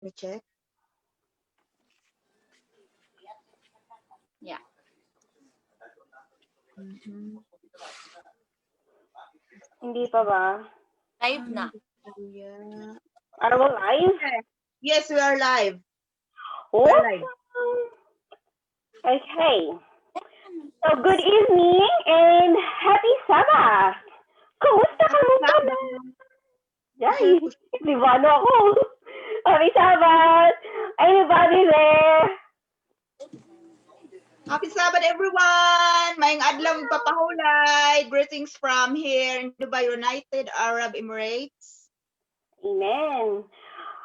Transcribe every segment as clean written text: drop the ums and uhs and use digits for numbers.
Me check. Yeah. Hindi pa ba? Live na. Yeah. Are we live? Yes, we are live. Oh, We're live. Okay. So, good evening and happy Sabbath! Kumusta ka mo tanan? Yay! Libano ako. Happy Sabbath! Anybody there? Happy Sabbath, everyone! Maayong adlaw, magpapahulay. Greetings from here in Dubai, United Arab Emirates. Amen.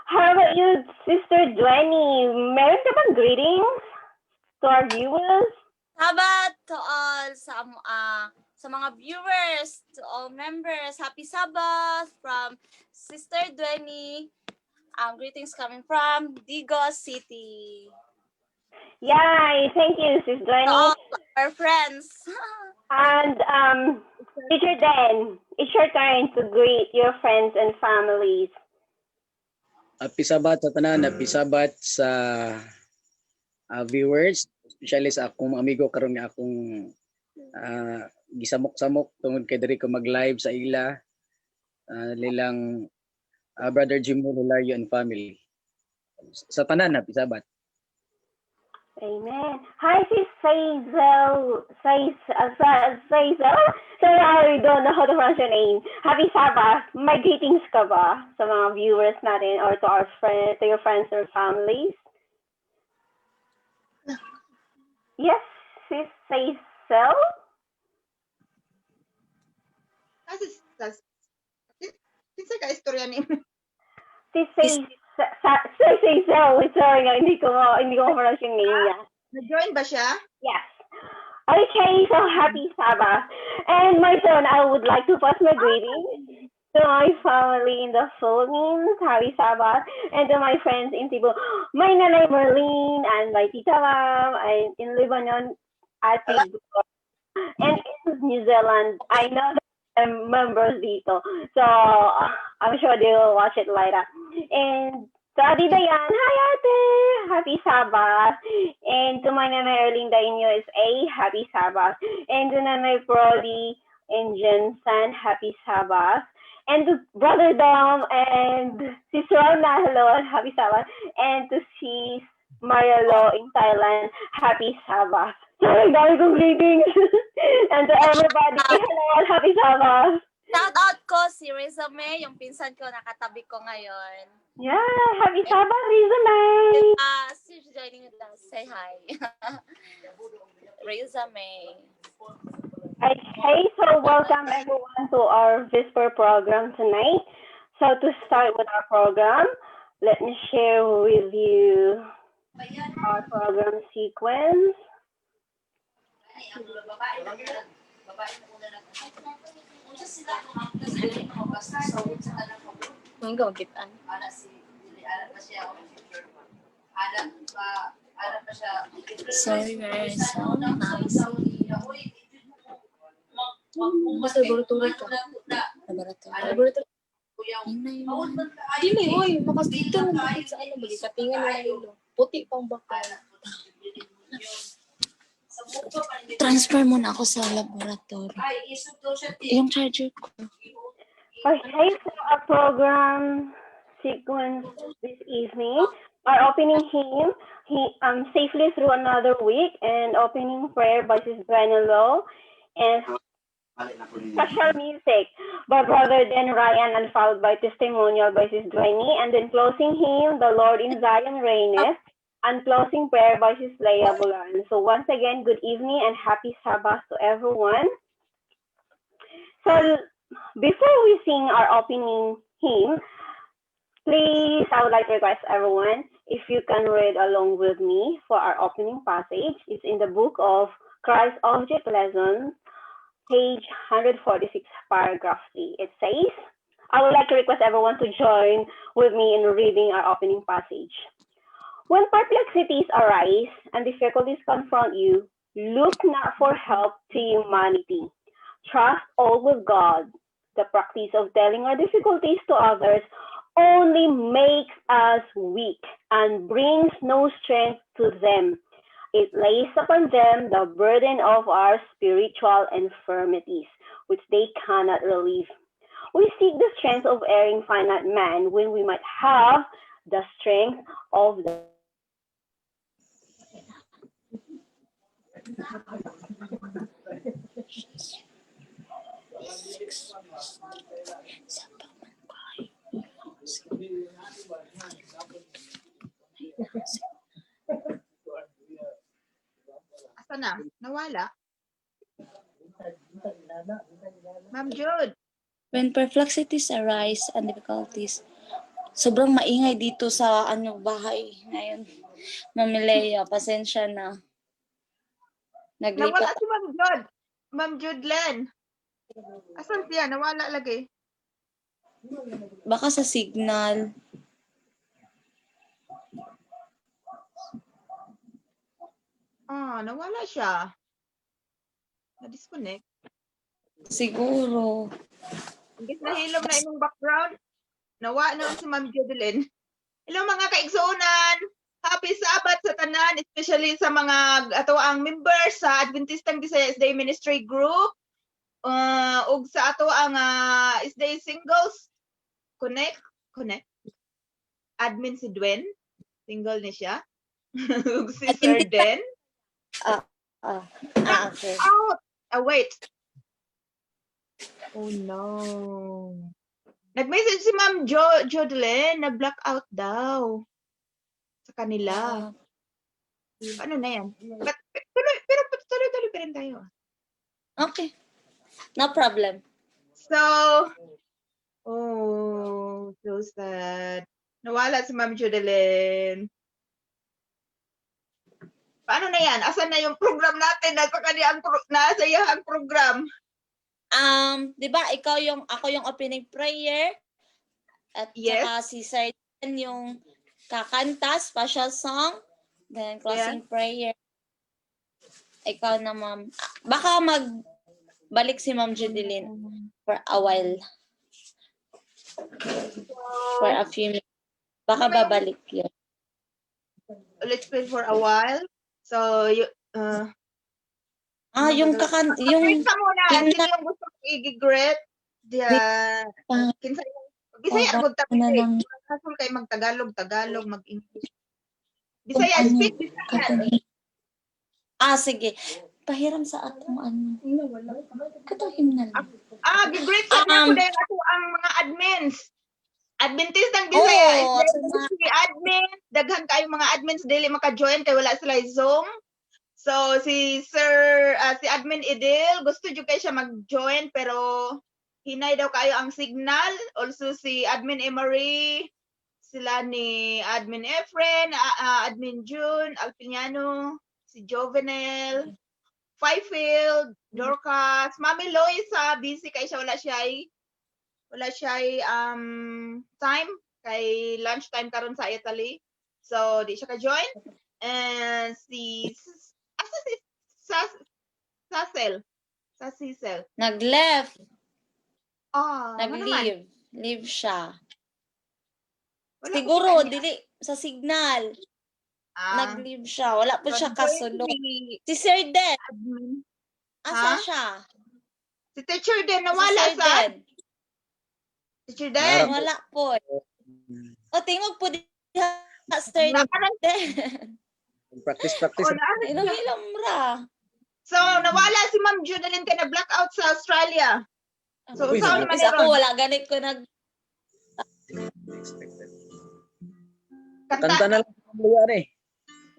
How about you, Sister Dwenny? Meron ka bang greetings to our viewers? Sabbath to all sa mga viewers, to all members. Happy Sabbath from Sister Dwenny. Greetings coming from Digos City. Yay! Thank you, Sis To Dwenny. All our friends. And Teacher Dan, it's your turn to greet your friends and families. Happy Sabbath sa tanan, happy Sabbath sa viewers, especially sa akong mga amigo karon nga akong gisamok-samok tungod kay diri ko mag-live sa ila nilang Brother Jimmy Hilario and family. Sa tanan, happy Sabbath. Amen. Hi, Sis Sazel. Sazel? Sorry, I don't know how to pronounce your name. Happy Sabbath. May greetings ka ba sa mga viewers natin or to our friend, to your friends or families? Yes, Sis Sazel? Ah, sis, kinsa ka istorya ni Sis Sazel. Sorry nga, hindi ko ma-pronounce yung name niya. Na-join ba siya? Yes. Okay, so happy Sabbath. And my turn, I would like to pass my greetings to my family in the Philippines. Happy Sabbath. And to my friends in Cebu, my Nanay Merlene and my Tita Mom, and in Lebanon, Ate Glo- and in New Zealand. I know that I'm members dito. So I'm sure they will watch it later. And to Ate Dayan, hi, Ate! Happy Sabbath. And to my Nanay Erlinda in USA, happy Sabbath. And to Nanay Brody and Jensen, happy Sabbath. And to Brother Dom and Sister Rona, hello and happy Sabbath. And to Sis Marielo in Thailand, happy Sabbath. Sorry, dami kong greetings. And to everybody, hello and happy Sabbath. Shout out ko si Riza May, yung pinsan ko nakatabi ko ngayon. Yeah, happy Sabbath, Riza May. She's joining with us. Say hi. Riza May. Okay, so welcome everyone to our Whisper program tonight. So to start with our program, let me share with you our program sequence. Ang babae na babae na una na unsa sila ang basta sa sa tanang Mga gitan. Ana si dili ana pa siya ana pa siya. Sorry, guys. So nice. Mas laboratory ka. Laboratory. Laboratory. Hinay mo. Dili, oy, makasdito mo bakit sa ano, bagi katingan na ilo. Puti pang bakal. Transfer muna ako sa laboratory. Ay, isog daw siya ti. Yung charger ko. Okay, so our program sequence this evening, our opening hymn, "Safely Through Another Week," and opening prayer by Sis Low, and special music by Brother Dan Ryan, and followed by testimonial by Sis Dwayne, and then closing hymn, "The Lord in Zion Reigneth," and closing prayer by Sis Leia Bulan. So once again, good evening and happy Sabbath to everyone. So before we sing our opening hymn, please, I would like to request everyone if you can read along with me for our opening passage. It's in the book of Christ Object Lessons, page 146, paragraph 3. It says, I would like to request everyone to join with me in reading our opening passage. "When perplexities arise and difficulties confront you, look not for help to humanity. Trust all with God. The practice of telling our difficulties to others Only makes us weak and brings no strength to them. It lays upon them the burden of our spiritual infirmities, which they cannot relieve. We seek the strength of erring finite man when we might have the strength of the Asa na? Nawala? Ma'am Jude. When perplexities arise and difficulties, sobrang maingay dito sa ano bahay ngayon. Ma'am Lea, pasensya na. Nawala Naglipat. si Ma'am Jude. Ma'am Jude Len. Asan siya? Nawala lagi. Baka sa signal. Ah, nawala siya. Na-disconnect. Siguro. Imbis na hilom na imong background, nawa na si Ma'am Judeline. Hello, mga kaigsuonan! Happy Sabbath sa tanan, especially sa mga ato ang members sa Adventistang Bisaya SDA Ministry Group ug sa ato ang SDA Singles Connect Connect. Admin si Dwen, single ni siya. Ug si Sir Adventista. Den. Ah, okay. Out. Ah, wait. Oh no. Nag-message si Ma'am Jo Jodeline, nag-blackout daw sa kanila. Ano na yan? But, tuloy, pero tuloy-tuloy pa rin tayo. Okay. No problem. So, oh, so sad. Nawala si Ma'am Jodeline. Paano na yan? Asan na yung program natin? Nasa kanya ang nasa iya ang program. 'Di ba ikaw yung ako yung opening prayer at saka si Sir Dan yung kakanta, special song, then closing prayer. Ikaw na, ma'am. Ah, baka magbalik si Ma'am Judeline for a while, for a few minutes. Baka Ano ba yung- babalik yun. Let's wait for a while. So, you, Ah, yung kakan yung greet ka muna. yung Sino yung gusto mong i-greet? Diyan. Kinsa yung Bisaya Oh, gud ta. ano lang. Hasol kay mag-Tagalog, Tagalog, mag-English. Bisaya, Ano, speak Bisaya. Ah, sige. Pahiram sa atong ano. Katong himnal. Ah, gi-greet sa um, ko dahil ato ang mga admins. Adventist ng Bisaya. Oo, Is there si admin, daghan kayo mga admins dili maka-join kay wala sila Zoom. So si Sir si Admin Idil gusto jud kay siya mag-join pero hinay daw kayo ang signal. Also si Admin Emery, sila ni Admin Efren, Admin June, Alpiniano, si Jovenel, Fifield, Dorcas, Mami Loisa, busy kay siya, wala siya time kay lunch time karon sa Italy. So di siya ka-join. And si asa si Sasel. Sasisel. Nag-left. Ah, ano naman? Nag-leave. Leave siya. Wala ko Siguro, sa kanya. dili sa signal. Ah, Nag-leave siya. Wala po so siya join kasulong. si Si Sir Den, admin. asa Ha? siya? Si Teacher Den Si nawala Sir sa Den. Teacher Den. Wala po. O, tingog po diha, Sir Den. Practice, practice. Oh, naara- Ilong-ilong ra. So nawala si Ma'am Judeline kay na blackout sa Australia. So Uy, usaw naman Is ako ron. wala ganit ko nag Expected. Kanta. Kanta na lang ang luya eh.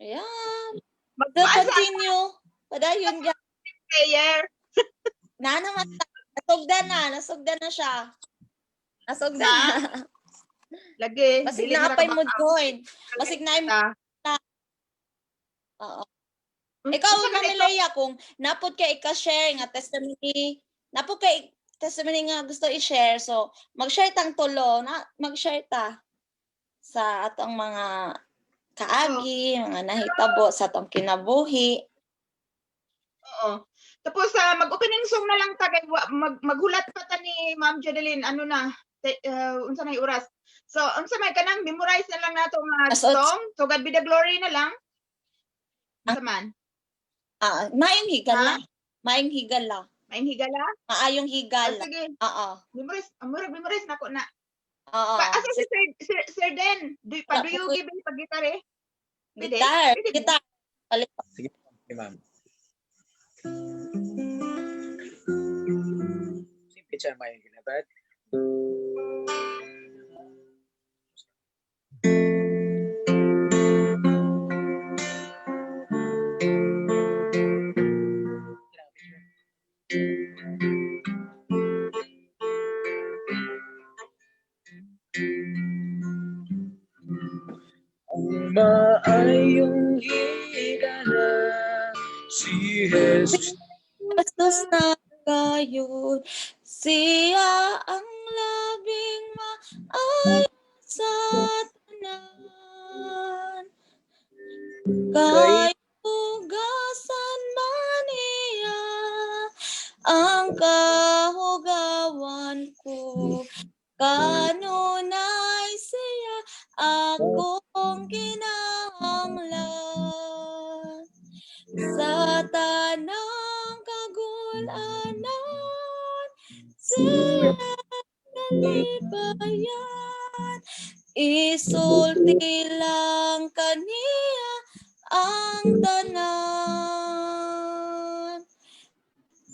Yeah. So, Magpaasa ang continue. Padayon ga. prayer. Na naman. Nasugda na. Nasugda na siya. Nasugda na. Lagi. Basig dili na na apay mo ka-blackout. join. Basig na Ta. Oo. Ikaw, Unsa ka Mami nito? Leia, kung napod kay ika-share nga testimony, napod kay testimony nga gusto i-share, so mag-share tang tulo, na mag-share ta sa atong mga kaagi, mga nahitabo sa atong kinabuhi. Oo. Tapos mag-opening song na lang ta kay maghulat pa ta ni Ma'am Jodeline, ano na? Unsa may oras? So unsa may kanang memorize na lang nato nga As ots. song. So God be the glory na lang. Unsa man? Ah, maayong higala. Maayong higala. Maayong higala? Maayong Oh, higala. sige, Oo. memorize, murag memorize nako na. Oo. Pa, asa si Sir Den? Do, pa, do Wala you po ko- give pag gitar eh? Pwede? Guitar. Pwede ba? Guitar. Palit. Sige, ma'am. Simple siya may ginabat. Ang maayong higala, si Jesus. Jesus na gayon. Siya ang labing maayo sa tanan. Kay hugasan man niya ang kahugawan ko. Kanunay siya akong kinahanglan. Sa tanang kagulanan, siya kalipayan. Isulti lang kaniya ang tanan.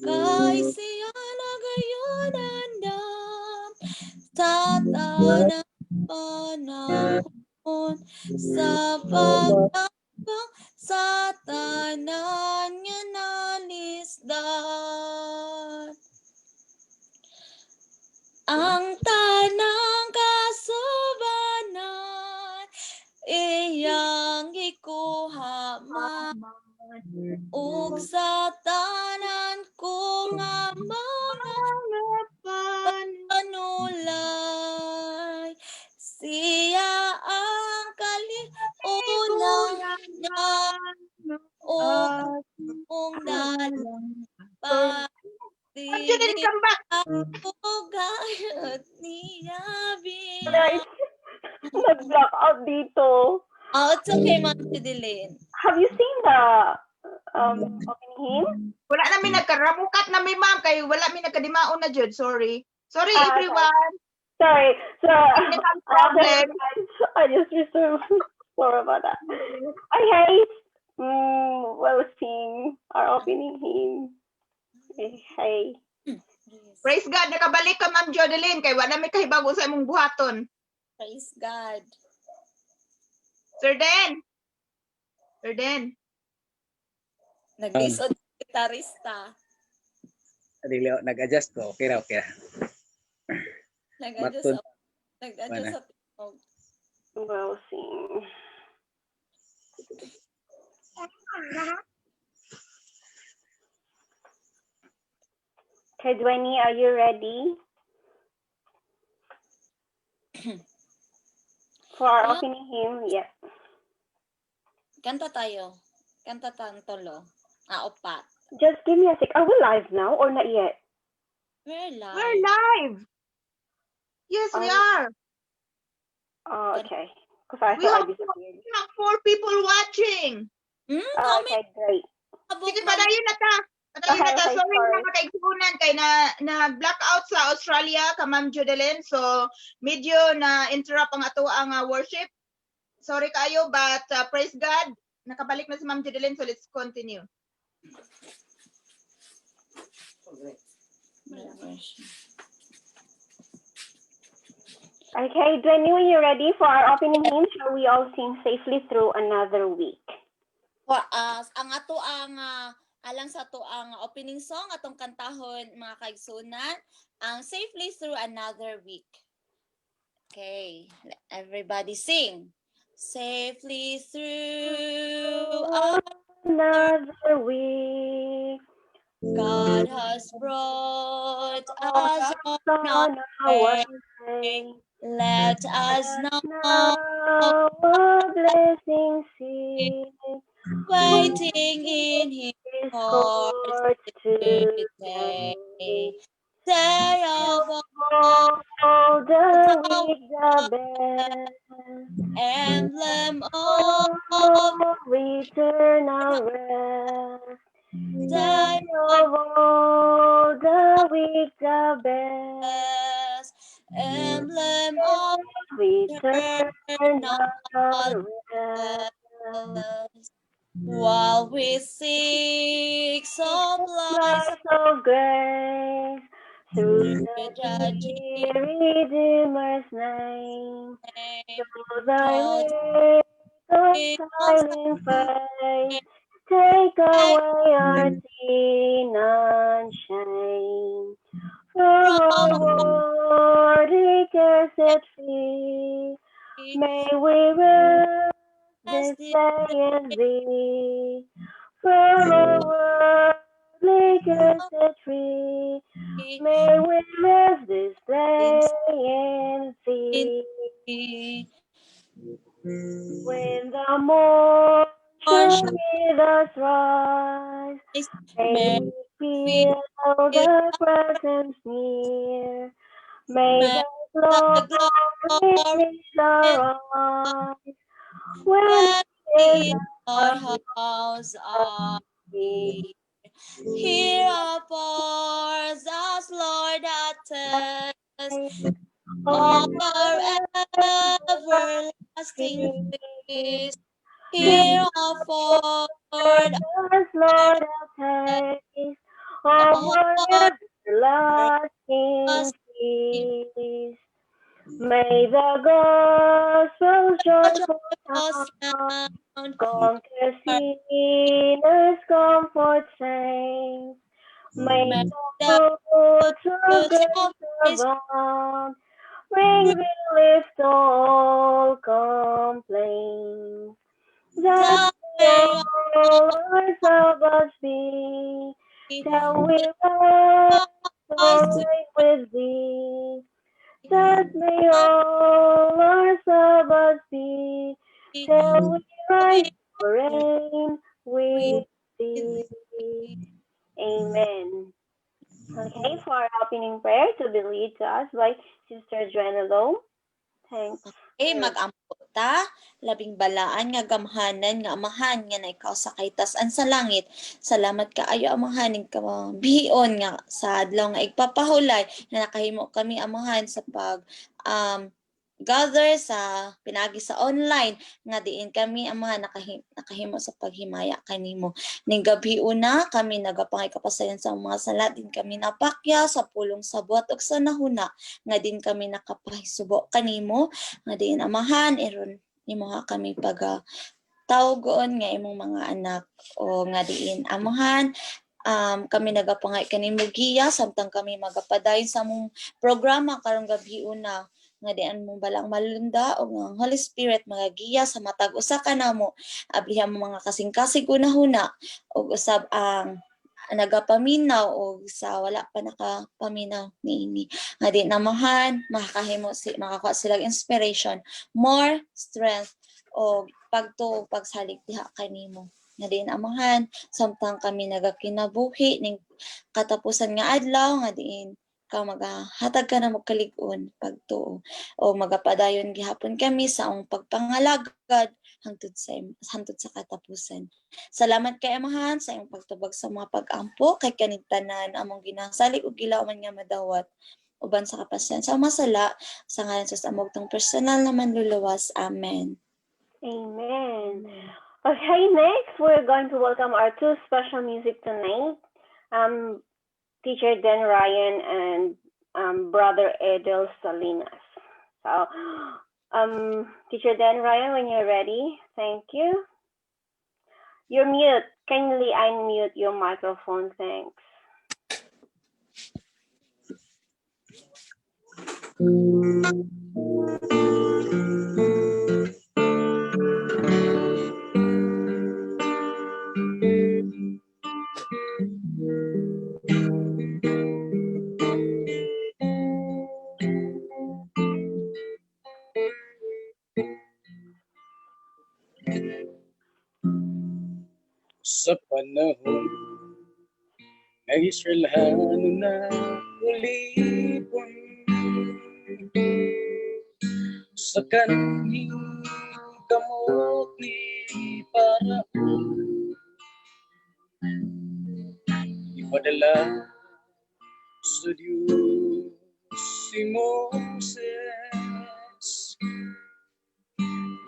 Kay siya na gayon andam sa tanang panahon, sa pagtabang sa tanan nga nalisdan. Ang tanang kasubanan iyang gikuha man ug sa tanan ko nga mga panulay, siya ang kaliunan niya ug kung dapat Ma'am Judeline, come back. gayot niya Guys, nag-block out dito. Oh, it's okay, Ma'am Judeline. Have you seen the opening hymn? Wala na mi nagkaramukat na mi ma'am kay wala mi nagkadimaon na jud. Sorry. Sorry Ah, okay. everyone. Sorry. So, Technical problem. I just reserved. Sorry about that. Okay. We'll sing our opening hymn. Okay. Praise God, nakabalik ka, Ma'am Jodeline, kay wala may kahibago sa imong buhaton. Praise God. Sir Den. Sir Den. Nag-lisod gitarista. Dili, nag-adjust ko. Okay ra, okay ra. Nag-adjust Baton. sa nag-adjust sa tingog. We'll sing. Okay, Dwayne, are you ready? For our Ah. opening hymn, yeah. Kanta tayo. Kanta tantolo. Ah, upat. Just give me a sec. Are we live now or not yet? We're live. We're live. Yes, we are. Oh, okay. Because I We thought I have- disappeared. We have four people watching. Oh, Kami okay, great. kabuk Sige, man. padayon na ta. Padayon na Okay, ta. okay, Sorry sorry. mga kaigsunan kay na blackout sa Australia ka Ma'am Judeline. So medyo na interrupt ang ato ang worship. Sorry kayo, but praise God. Nakabalik na si Ma'am Judeline, so let's continue. Okay, Dwayne, when you're ready for our opening hymn, shall we all sing "Safely Through Another Week"? Wa, ang ato ang alang sa ato ang opening song atong kantahon, mga kaigsunan, ang "Safely Through Another Week." Okay, let everybody sing. Safely through Another week God has brought us on on our way. Let us now Now a blessing see waiting in His His courts courts today. today. Day of All the of eternal rest. thy Of all the week the best. best, emblem of Eternal rest. rest. While we seek some light Light of grace through the the dear Redeemer's name. name, Through thy way of silent faith, take away our sin and shame. From our worldly care set free, may we rest this day in thee. From our worldly care set free, may we rest this day in thee. When the morn shall with us rise, may we feel the presence near. May the glory fill our eyes when When in our house are we Here affords us, Lord, attest are our everlasting peace. Here afford us, Lord, a taste of our everlasting peace. May the gospel's joyful us sound sound, conquer sinners, comfort saints. May May the fruits of fruits grace abound, bring relief to all complaints. That thy all our Sabbaths be, till we rest always with thee. That may all our Sabbaths be, till we rise to reign with thee. Amen. Okay, for our opening prayer to be led to us by Sister Joanna Lowe. Thanks. Eh, mag-ampo ta, labing balaan nga gamhanan nga amahan nga na ikaw sa kaytas-an sa langit. Salamat kaayo, Amahan, ning kabihion nga sa adlaw nga igpapahulay na nakahimo kami, Amahan, sa pag gather sa pinagi sa online nga diin kami, Amahan, nakahimo sa paghimaya kanimo. Ning gabi una kami nagapangay kapasayan sa mga sala din kami napakya sa pulong sa buhat ug sa nahuna nga din kami nakapahisubo kanimo nga diin, Amahan, iron imo kami pag tawgon nga imong mga anak o nga diin, Amahan, kami nagapangay kanimo giya samtang kami magapadayon sa among programa karong gabi una nga dian mong balang malunda o ang Holy Spirit magagiya sa matag usa ka namo. Ablihan mo mga kasing-kasig hunahuna ug usab ang nagapaminaw o sa wala pa nakapaminaw niini nga di namahan makakahimo si makakuha sila inspiration, more strength o pagtuo, pagsalig diha kanimo nga diin, Amahan, samtang kami nagakinabuhi ning katapusan nga adlaw nga diin ka magahatag ka na magkalig-on pagtuo o magapadayon gihapon kami sa among pagpangalagad hangtod sa katapusan. Salamat kay Amahan sa imong pagtubag sa mga pag-ampo kay kaning tanan among ginasalig ug gilauman nga madawat uban sa kapasyan sa masala sa ngalan sa among tong personal na manluluwas. Amen. Amen. Okay, next we're going to welcome our two special music tonight. Teacher Dan Ryan and Brother Edel Salinas. So, Teacher Dan Ryan, when you're ready, thank you. You're mute. Kindly unmute your microphone. Thanks. Sa panahon ng Israelhano na ulipon sa kanhing kamot. ni Paraon. Ipadala sa Diyos si Moses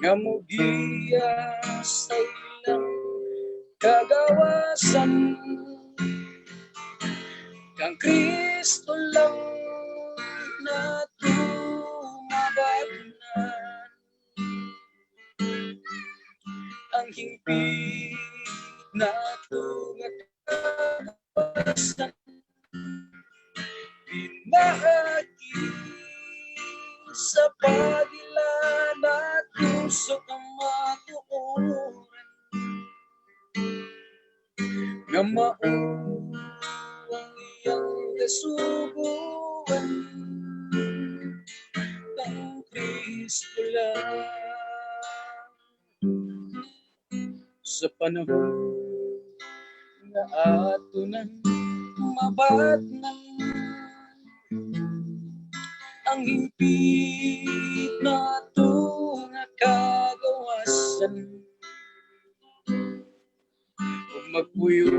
nga mugiya sa ilang kagawasan. Kang Kristo lang na tumabatnan ang hingpit na kagawasan, pinaagi sa pagila nato sa kamatuoran nga mao ang iyang kasuguan, ang Kristo lang. Sa panahon nga ato nang mabatnan ang hingpit nato nga kagawasan, ug magpuyo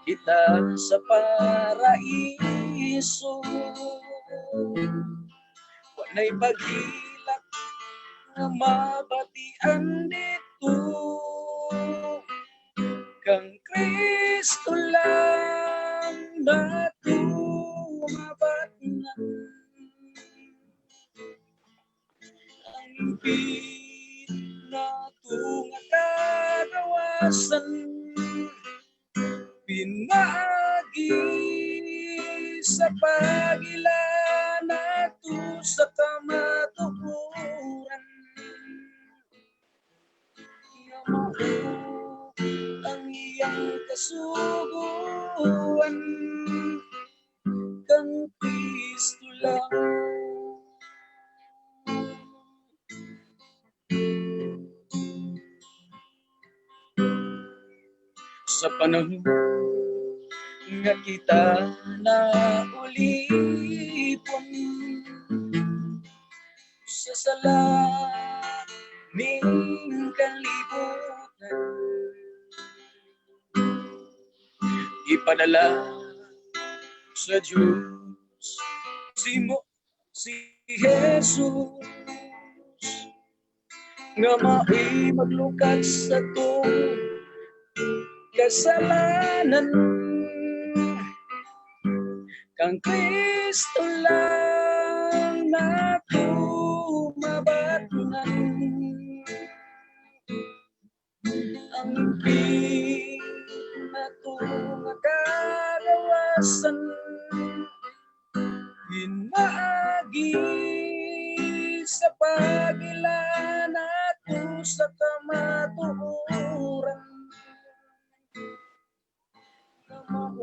kita sa paraiso, walay paghilak nga mabatian dito, kang Kristo lang nato mabatnan ang hingpit nato nga kagawasan, pinaagi sa pagila nato sa kamatuoran nga mao ang iyang kasuguan, kang Kristo lang. Sa panahon nga kita na ulipon sa sala ning kalibutan, ipadala sa Diyos si Jesus nga mao'y maglukat sa atong kasalanan. Kang Kristo lang nato mabatnan ang hingpit nato nga kagawasan, pinaagi sa pagila nato sa kamatuoran nga mao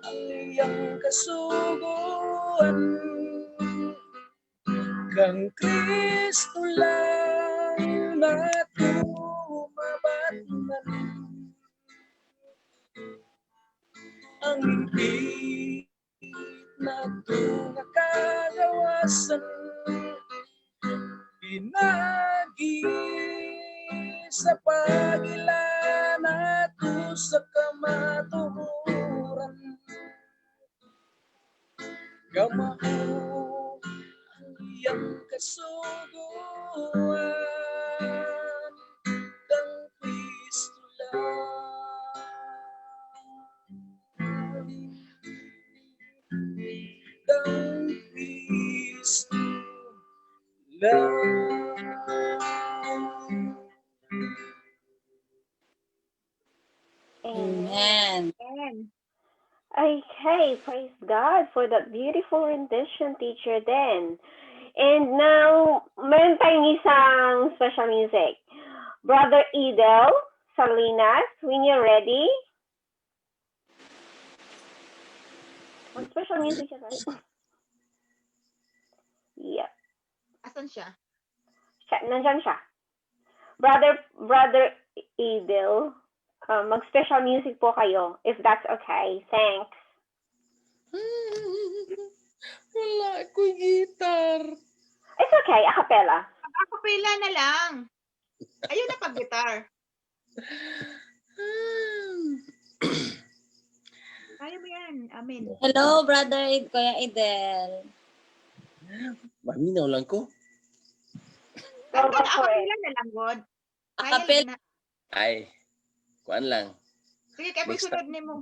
ang iyang kasuguan, kang Kristo lang nato mabatnan ang hingpit nato nga kagawasan, pinaagi sa pagila nato sa kamatuoran nga mao ang iyang kasuguan, kang Kristo lang. Kang Kristo lang. Amen. Amen. Okay, praise God for that beautiful rendition, Teacher Dan. And now, meron tayong isang special music. Brother Edel Salinas, when you're ready. Mag-special music siya, right? Yeah. Asan siya? Siya, nandyan siya. Brother Edel, mag-special music po kayo, if that's okay. Thanks. Wala ko guitar. It's okay, a cappella. Pag-acapella na lang. Ayun na pag-guitar. Kaya mo yan. Amin. Hello, brother Kuya Idel. Maminaw lang ko. Go, Kanta go na for it. acapella na lang, God. Kaya Acapella. na. Ay, kuan lang. Sige, kaya Next sunod nimo.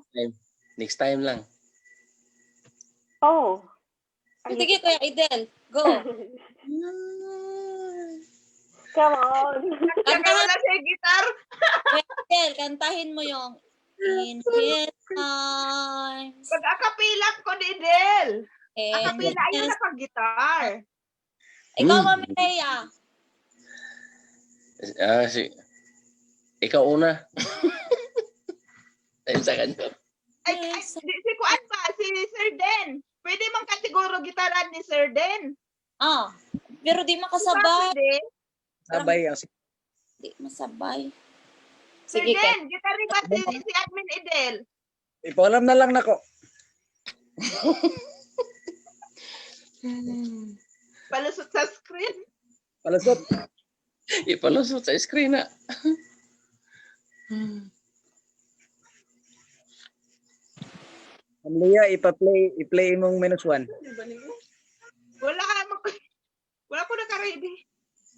Next time lang. Oh. Are you- Sige, Kuya Idel. Go. Come on. Kaya wala siya guitar. Idel, kantahin mo yung In His Arms. Pag-acapella ko ni Del. In Acapella, ayun His na pag-guitar. Ikaw, Mami Lea. Ah, si Ikaw una. Ayun sa kanya. Ay, ay, si Kuan ba? Si Sir Den. Pwede man ka siguro gitaran ni Sir Den. Ah, pero di Diba, makasabay. pwede? Sabay ang Di masabay. Sir Sige, Den, gitari ba si Admin Idel? Ipaalam na lang nako. Palusot sa screen. Palusot. Ipalusot sa screen na. Ma'am Leah, ipa-play, i-play imong -1. Wala ka mo. Wala ko naka-ready.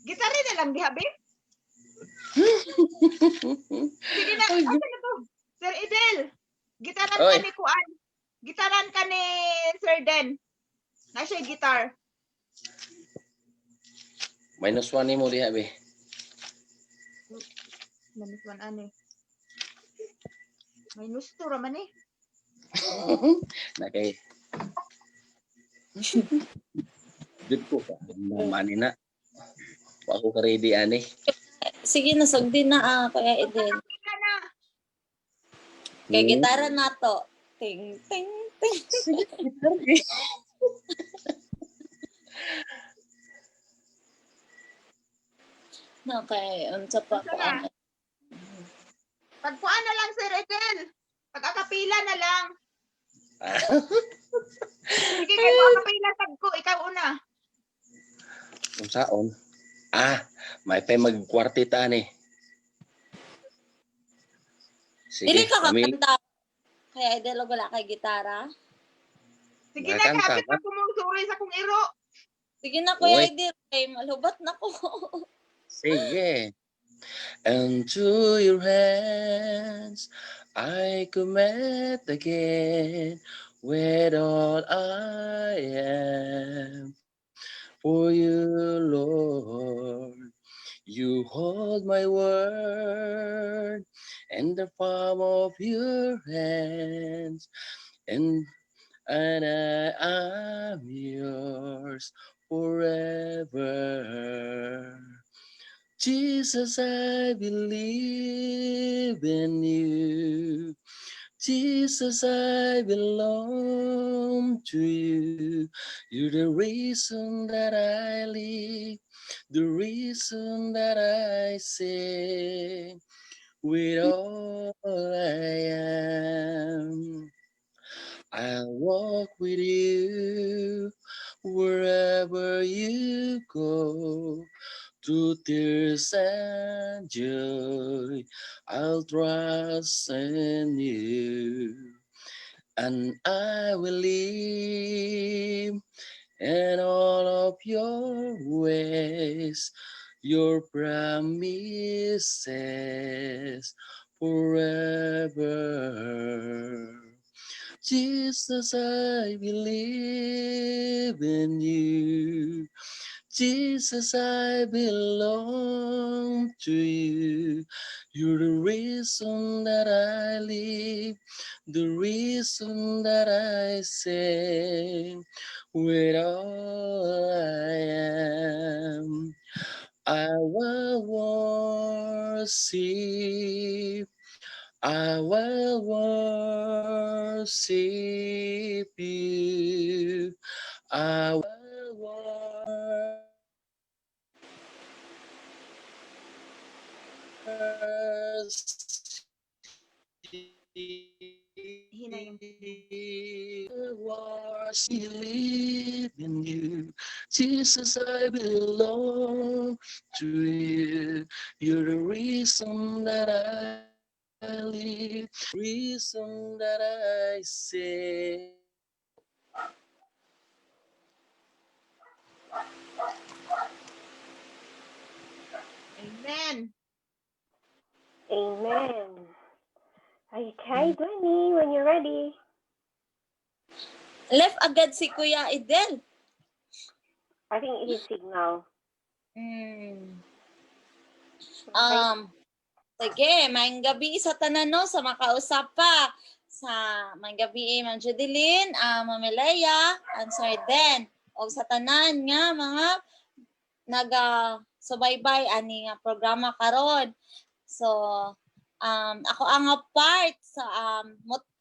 Gitari na lang, diha, babe. Sige na, asa na to? Sir Idel, gitaran ka Oy. ni Kuan. Gitaran ka ni Sir Den. Na siya guitar. -1 nimo diha be. -1 ani. -2 ra man eh. Na kay. Jud ko ka. Mani na. Wa ko ka ready ani. Sige na, sugdi na ah, Kuya Idel. Sige na. Kay gitara na to. Ting, ting, ting. Okay, unsa pa Unsa ko na? ano. Pagkuan na lang, Sir Idel. Pag-akapila na lang. Ah, Sige, kayo akapila sab ko. Ikaw una. Unsaon? Ah, may pay magkwartita ani. Sige, Dili ka pamili. kakanta. Kaya Idel, og wala kay gitara. Sige na, Makakanta kapit ba? na kumusuri sa kong iro. Sige na, Kuya Uy. Idel. Kay malubat na ko. Sige. And to your hands I commit again with all I am. For you, Lord, you hold my word in the palm of your hands, and I am yours forever. Jesus, I believe in you. Jesus, I belong to you. You're the reason that I live, the reason that I sing with all I am. I'll walk with you wherever you go. Through tears and joy, I'll trust in you, and I will live in all of your ways, your promises forever. Jesus, I believe in you. Jesus, I belong to you. You're the reason that I live, the reason that I sing with all I am. I will worship. I will worship you. I will Hina yung worship in you. Jesus, I belong to you. You're the reason that I live, reason that I sing. Amen. Amen. Okay, Gwenny, when you're ready. Left agad si Kuya Idel. I think his signal. Okay. Sige, maayong gabi sa tanan, no, sa makausap pa. Sa maayong gabi, Ma'am Judeline, Ma'am Elea, and Sir Den. O sa tanan nga mga naga subaybay ani nga programa karon. So, ako ang nga part sa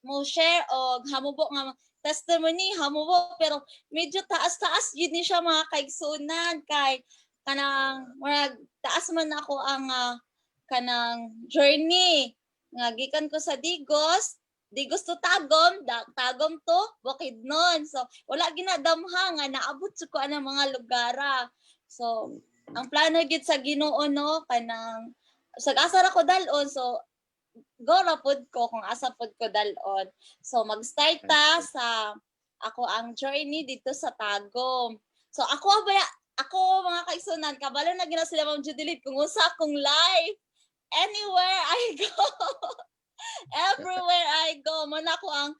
mo share og hamubo nga testimony, hamubo pero medyo taas-taas yun ni siya, mga kaigsunan, kay kanang murag taas man ako ang kanang journey nga gikan ko sa Digos, Digos to Tagum, Tagum to Bukidnon. So wala ginadamha nga naabot sa ko anang mga lugara. So ang plano gid sa Ginoo, no, kanang sa asa ra ko dal-on, so go ra pud ko kung asa pud ko dal-on. So mag-start ta sa ako ang journey dito sa Tagum. So ako ba ako, mga kaigsunan, kabalo na gina sila Ma'am Judelit kung unsa akong life. Anywhere I go, everywhere I go, mo na ko ang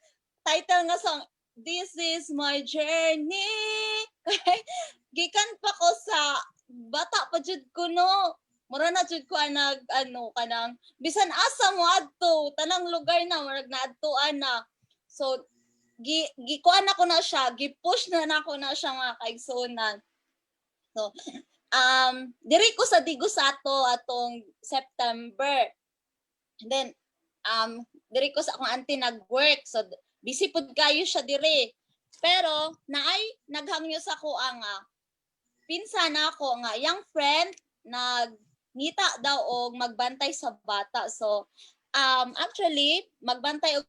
title nga song, "This is My Journey." Gikan pa ko sa bata pa jud ko, no. Mura na jud ko ang nag ano kanang bisan asa mo adto, tanang lugar na murag naadtuan na. So gi gikuan ako na siya, gi-push na nako na siya, mga kaigsuonan. So diri ko sa Digos ato atong September. And then diri ko sa akong auntie nag-work. So busy pud kayo siya diri. Pero naay naghangyo sa ako ang pinsan nako nga young friend, nag ngita daw og magbantay sa bata. So actually magbantay og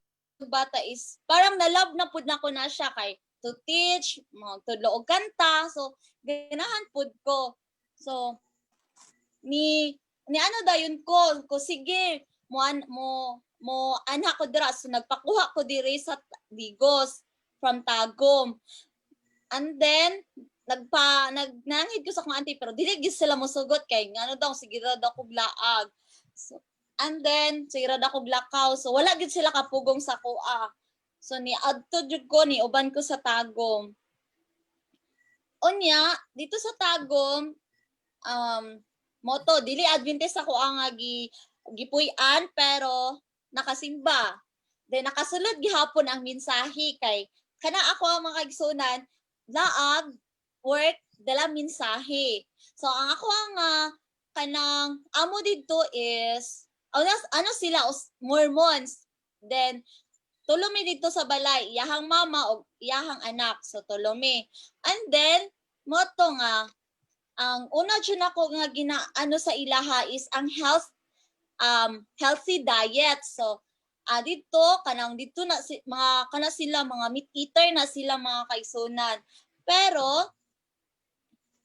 bata is parang na-love na pud nako na siya kay to teach, magtudlo og kanta. So ganahan pud ko. So ni ni ano dayon ko ko sige, mo an, mo mo anak ko dira. So nagpakuha ko diri sa Digos from Tagum. And then nagpa nagnangid ko sa akong auntie pero dili gyud sila mosugot kay ngano daw, sige ra daw kog laag. So, and then sige ra daw kog lakaw. So wala gyud sila kapugong sa kuha. So ni adto jud ko, ni uban ko sa Tagum. Unya dito sa Tagum, moto dili Adventist ako ang nga gi gipuy-an pero nakasimba. Then nakasulod gihapon ang mensahe kay kana ako ang mga kaigsunan, laag, work, dala mensahe. So ang ako ang kanang amo didto is ano, ano sila, Mormons. Then tulo mi didto sa balay, iyahang mama o iyahang anak. So tulo mi. And then moto nga ang una jud ako nga gina ano sa ilaha is ang healthy diet. So didto kanang didto na si, mga kana sila, mga meat eater na sila, mga kaigsunan. Pero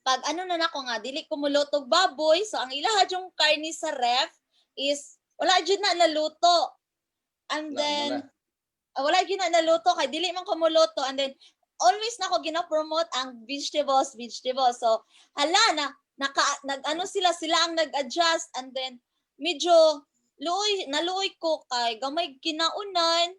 pag ano na nako nga dili ko mulutog baboy, so ang ilaha yung karne sa ref is wala jud na naluto. And Wala then mo na. Wala gyud na naluto kay dili man ko muluto, and then always nako gina-promote ang vegetables, vegetables. So hala na naka nag ano sila, sila ang nag-adjust, and then medyo luoy, naluoy ko kay gamay kinaunan.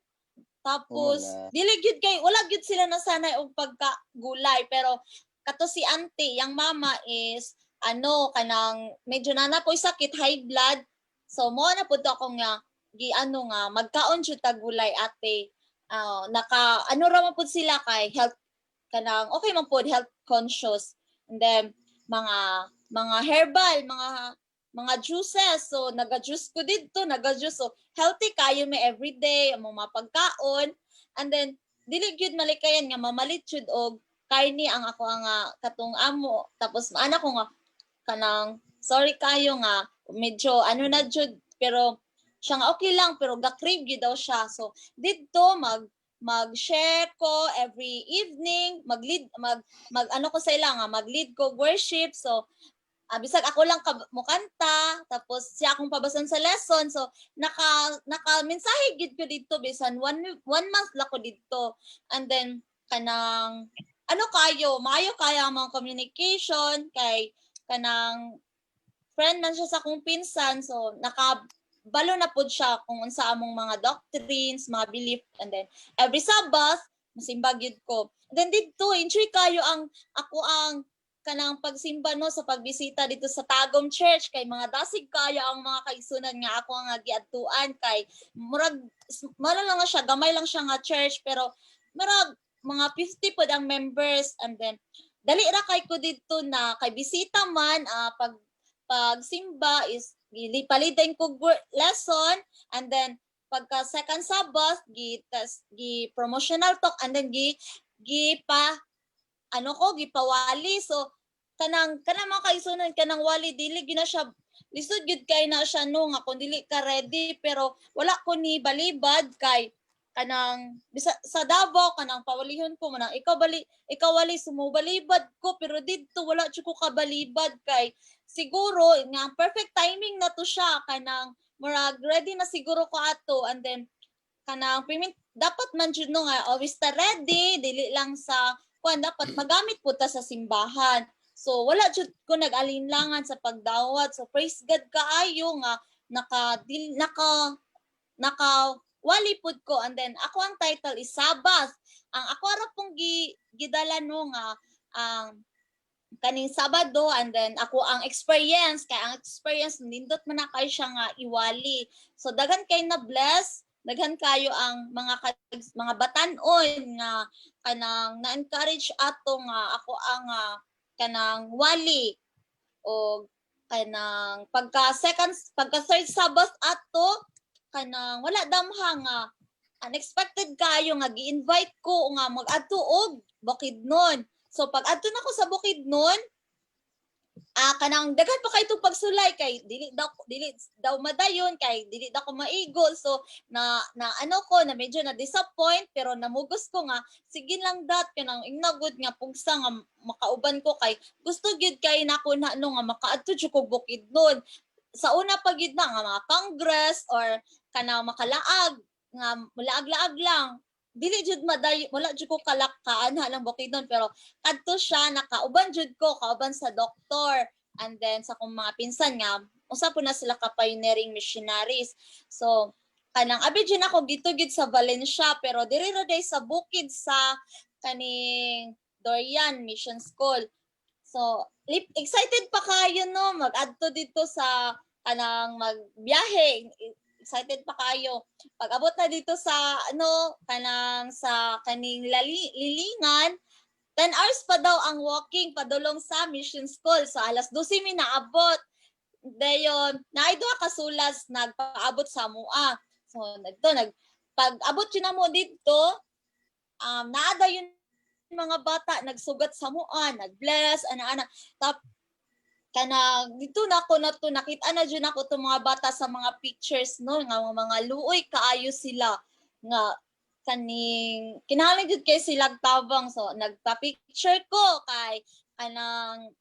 Tapos Wala. dili gyud kay wala gyud sila nasanay og pagka gulay, pero kato si auntie, yang mama is ano kanang medyo nana po'y sakit, high blood. So mo na pud to ako nga gi ano nga magkaon jud tag gulay, ate. Ah, naka ano ra man pud sila kay health, kanang okay man pud, health conscious. And then mga herbal, mga juices. So naga-juice ko didto, naga-juice. So healthy kayo may everyday ang mga pagkaon. And then dili gyud malikayan nga mamalit jud og karni ang ako ang katong amo. Tapos maana ko nga kanang sorry kayo nga medyo ano na jud, pero siya nga okay lang pero ga-crave gyud daw siya. So didto mag Mag-share ko every evening, mag-lead, mag mag ano ko sa ila nga mag-lead ko worship. So bisag ako lang ka, mukanta, tapos siya akong pabasan sa lesson. So naka mensahe gid ko didto bisan one month lang ko didto. And then kanang ano kayo, maayo kaya ang mga communication kay kanang friend man siya sa akong pinsan, so nakabalo na pud siya kung unsa among mga doctrines, mga belief. And then every Sabbath masimba gyud ko. And then didto enjoy kayo ang ako ang kanang pagsimba, no, sa pagbisita dito sa Tagum Church kay mga dasig kayo ang mga kaigsunan nga ako ang giadtuan kay murag malo lang nga siya, gamay lang siya nga church, pero murag mga 50 pod ang members. And then dali ra kay ko didto na kay bisita man, pag pagsimba is gipalitan ko lesson, and then pagka second Sabbath gi tas gi promotional talk, and then gi gi pa ano ko, gipawali. So kanang kanang mga kaigsunan, kanang wali, dili gyud na siya lisod gyud kay na siya, no, nga kung dili ka ready. Pero wala ko ni balibad kay kanang bisa sa Davao, kanang pawalihon ko manang ikaw bali, ikaw wali, sumubalibad ko. Pero didto wala jud ko kabalibad kay siguro nga ang perfect timing na to siya, kanang murag ready na siguro ko ato. And then kanang dapat man jud, no, nga always ta ready, dili lang sa kuan, dapat magamit po ta sa simbahan. So wala jud ko nag-alinlangan sa pagdawat. So praise God kaayo nga naka dil, naka naka wali pud ko. And then ako ang title is Sabbath. Ang ako ra pong gidala, no, nga ang kaning Sabado, and then ako ang experience kay ang experience nindot man na kayo siya nga iwali. So daghan kay na bless, daghan kayo ang mga batan-on nga kanang na-encourage ato nga ako ang kanang wali. O kanang pagka second, pagka third Sabbath ato, kanang wala damha nga unexpected kayo nga gi-invite ko nga mag-adto og Bukidnon. So pag adto na ko sa Bukidnon, kanang daghan pa kay itong pagsulay kay dili daw madayon kay dili daw ko maigol. So na na ano ko na medyo na disappoint, pero namugos ko nga sige lang dat, kanang ingna gud nga pugsa nga makauban ko kay gusto gyud kay nako na, no, nga makaadto jud ko Bukidnon. Sa una pa gyud na nga mga congress or kanang makalaag nga mulaag-laag lang, dili jud maday, wala jud ko kalakkaan ha lang Bukidnon. Pero kadto siya nakauban jud ko, kauban sa doktor and then sa akong mga pinsan nga usa po na sila ka pioneering missionaries. So kanang abi jud ako dito gid sa Valencia, pero diri ra day sa bukid sa kaning Dorian Mission School. So excited pa kayo, no, mag-adto dito sa kanang magbiyahe, excited pa kayo. Pag abot na dito sa ano, kanang sa kaning lilingan, 10 hours pa daw ang walking padulong sa mission school. So alas 12 mi naabot. Dayon, naay duha ka sulas nagpaabot sa mua. So nagto nag pag abot yun na mo dito, naa yun mga bata nagsugat sa mua, nag-bless, ana-ana. Tap kanang dito na ako na to nakita na jud ako to mga bata sa mga pictures, no, nga mga luoy kaayo sila nga kaning kinahanglan jud kay sila tabang. So nagpa-picture ko kay kanang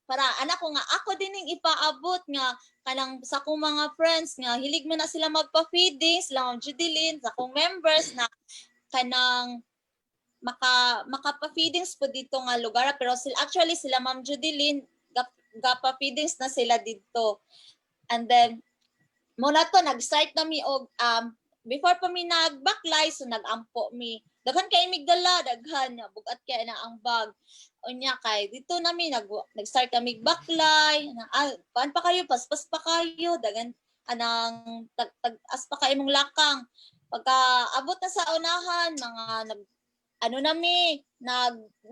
para anak ko nga ako din ning ipaabot nga kanang sa akong mga friends nga hilig man na sila magpa-feeding, sila Ma'am Judeline, sa akong members na kanang makapa-feedings po dito nga lugar. Pero sila, actually sila Ma'am Judeline gapa-feedings na sila dito. And then muna to nag-start na mi og before pa mi nagbaklay, so nagampo mi. Daghan kay mig dala, daghan nga bugat kay na ang bag. Unya kay dito na mi nag-start kami baklay na, kuan pa kayo, paspas pa kayo, daghan anang tag, tag as pa kay imong lakang. Pagka abot na sa unahan, mga nag ano na mi,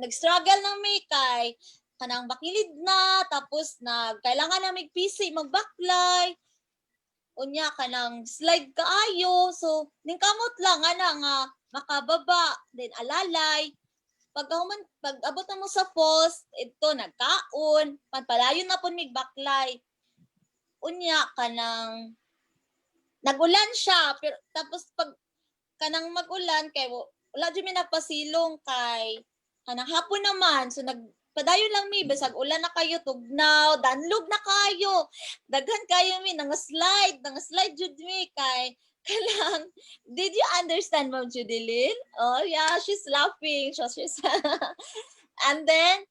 nag-struggle na mi kay kanang bakilid na, tapos nag kailangan na mig PC magbaklay. Unya kanang slide kaayo, so ningkamot lang ana nga makababa, then alalay. Pagka human, pag abot na mo sa falls ito, nagkaon panpalayon na pud mig baklay. Unya kanang nagulan siya, pero tapos pag kanang magulan kay Wala jud mi nagpasilong kay kanang hapon naman, so nag padayon lang mi bisag ulan na kayo, tugnaw, danlog na kayo, daghan kayo mi nang slide jud mi kay kanang, did you understand, Ma'am Judeline? Oh yeah, she's laughing. So she's and then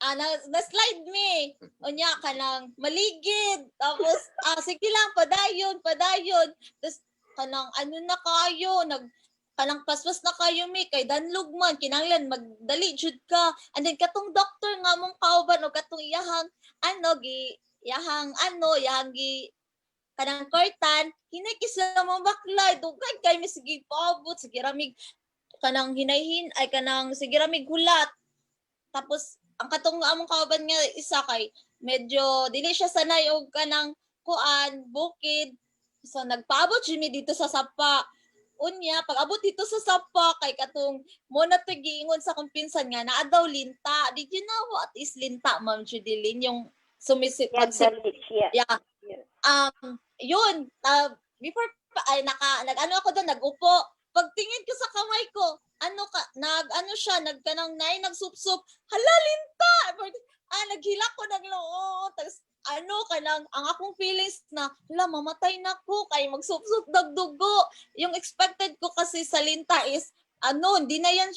na slide mi. Unya kanang maligid. Tapos sige lang, padayon, padayon. Tapos kanang ano na kayo, nag kanang paspas na kayo mi kay danlog man, kinahanglan magdali jud ka. And then katong doctor nga mong kauban o katong iyahang ano gi iyahang ano iyahang gi kanang kortan, hinay sila mo baklay, dugay kay mi, sige paabot, sige ramig kanang hinayhin ay kanang sige ramig hulat. Tapos ang katong among kauban nga isa kay medyo dili siya sanay og kanang kuan bukid. So nagpaabot jud mi dito sa sapa. Unya pag abot dito sa sapa kay katong mo na to giingon sa akong pinsan nga naa daw linta. Did you know what is linta, Ma'am Judeline? Yung sumisit Yeah, the leech, yeah. Yeah. Yun, before pa, ay naka nag-ano ako doon, nag-upo. Pagtingin ko sa kamay ko, ano ka, nag ano siya, nagkanang nay nagsupsup. Hala, linta. Naghilak ko nagloo. Tapos ano kanang ang akong feelings na hala, mamatay na ko kay magsupsup dagdugo. Yung expected ko kasi sa linta is ano, hindi na yan,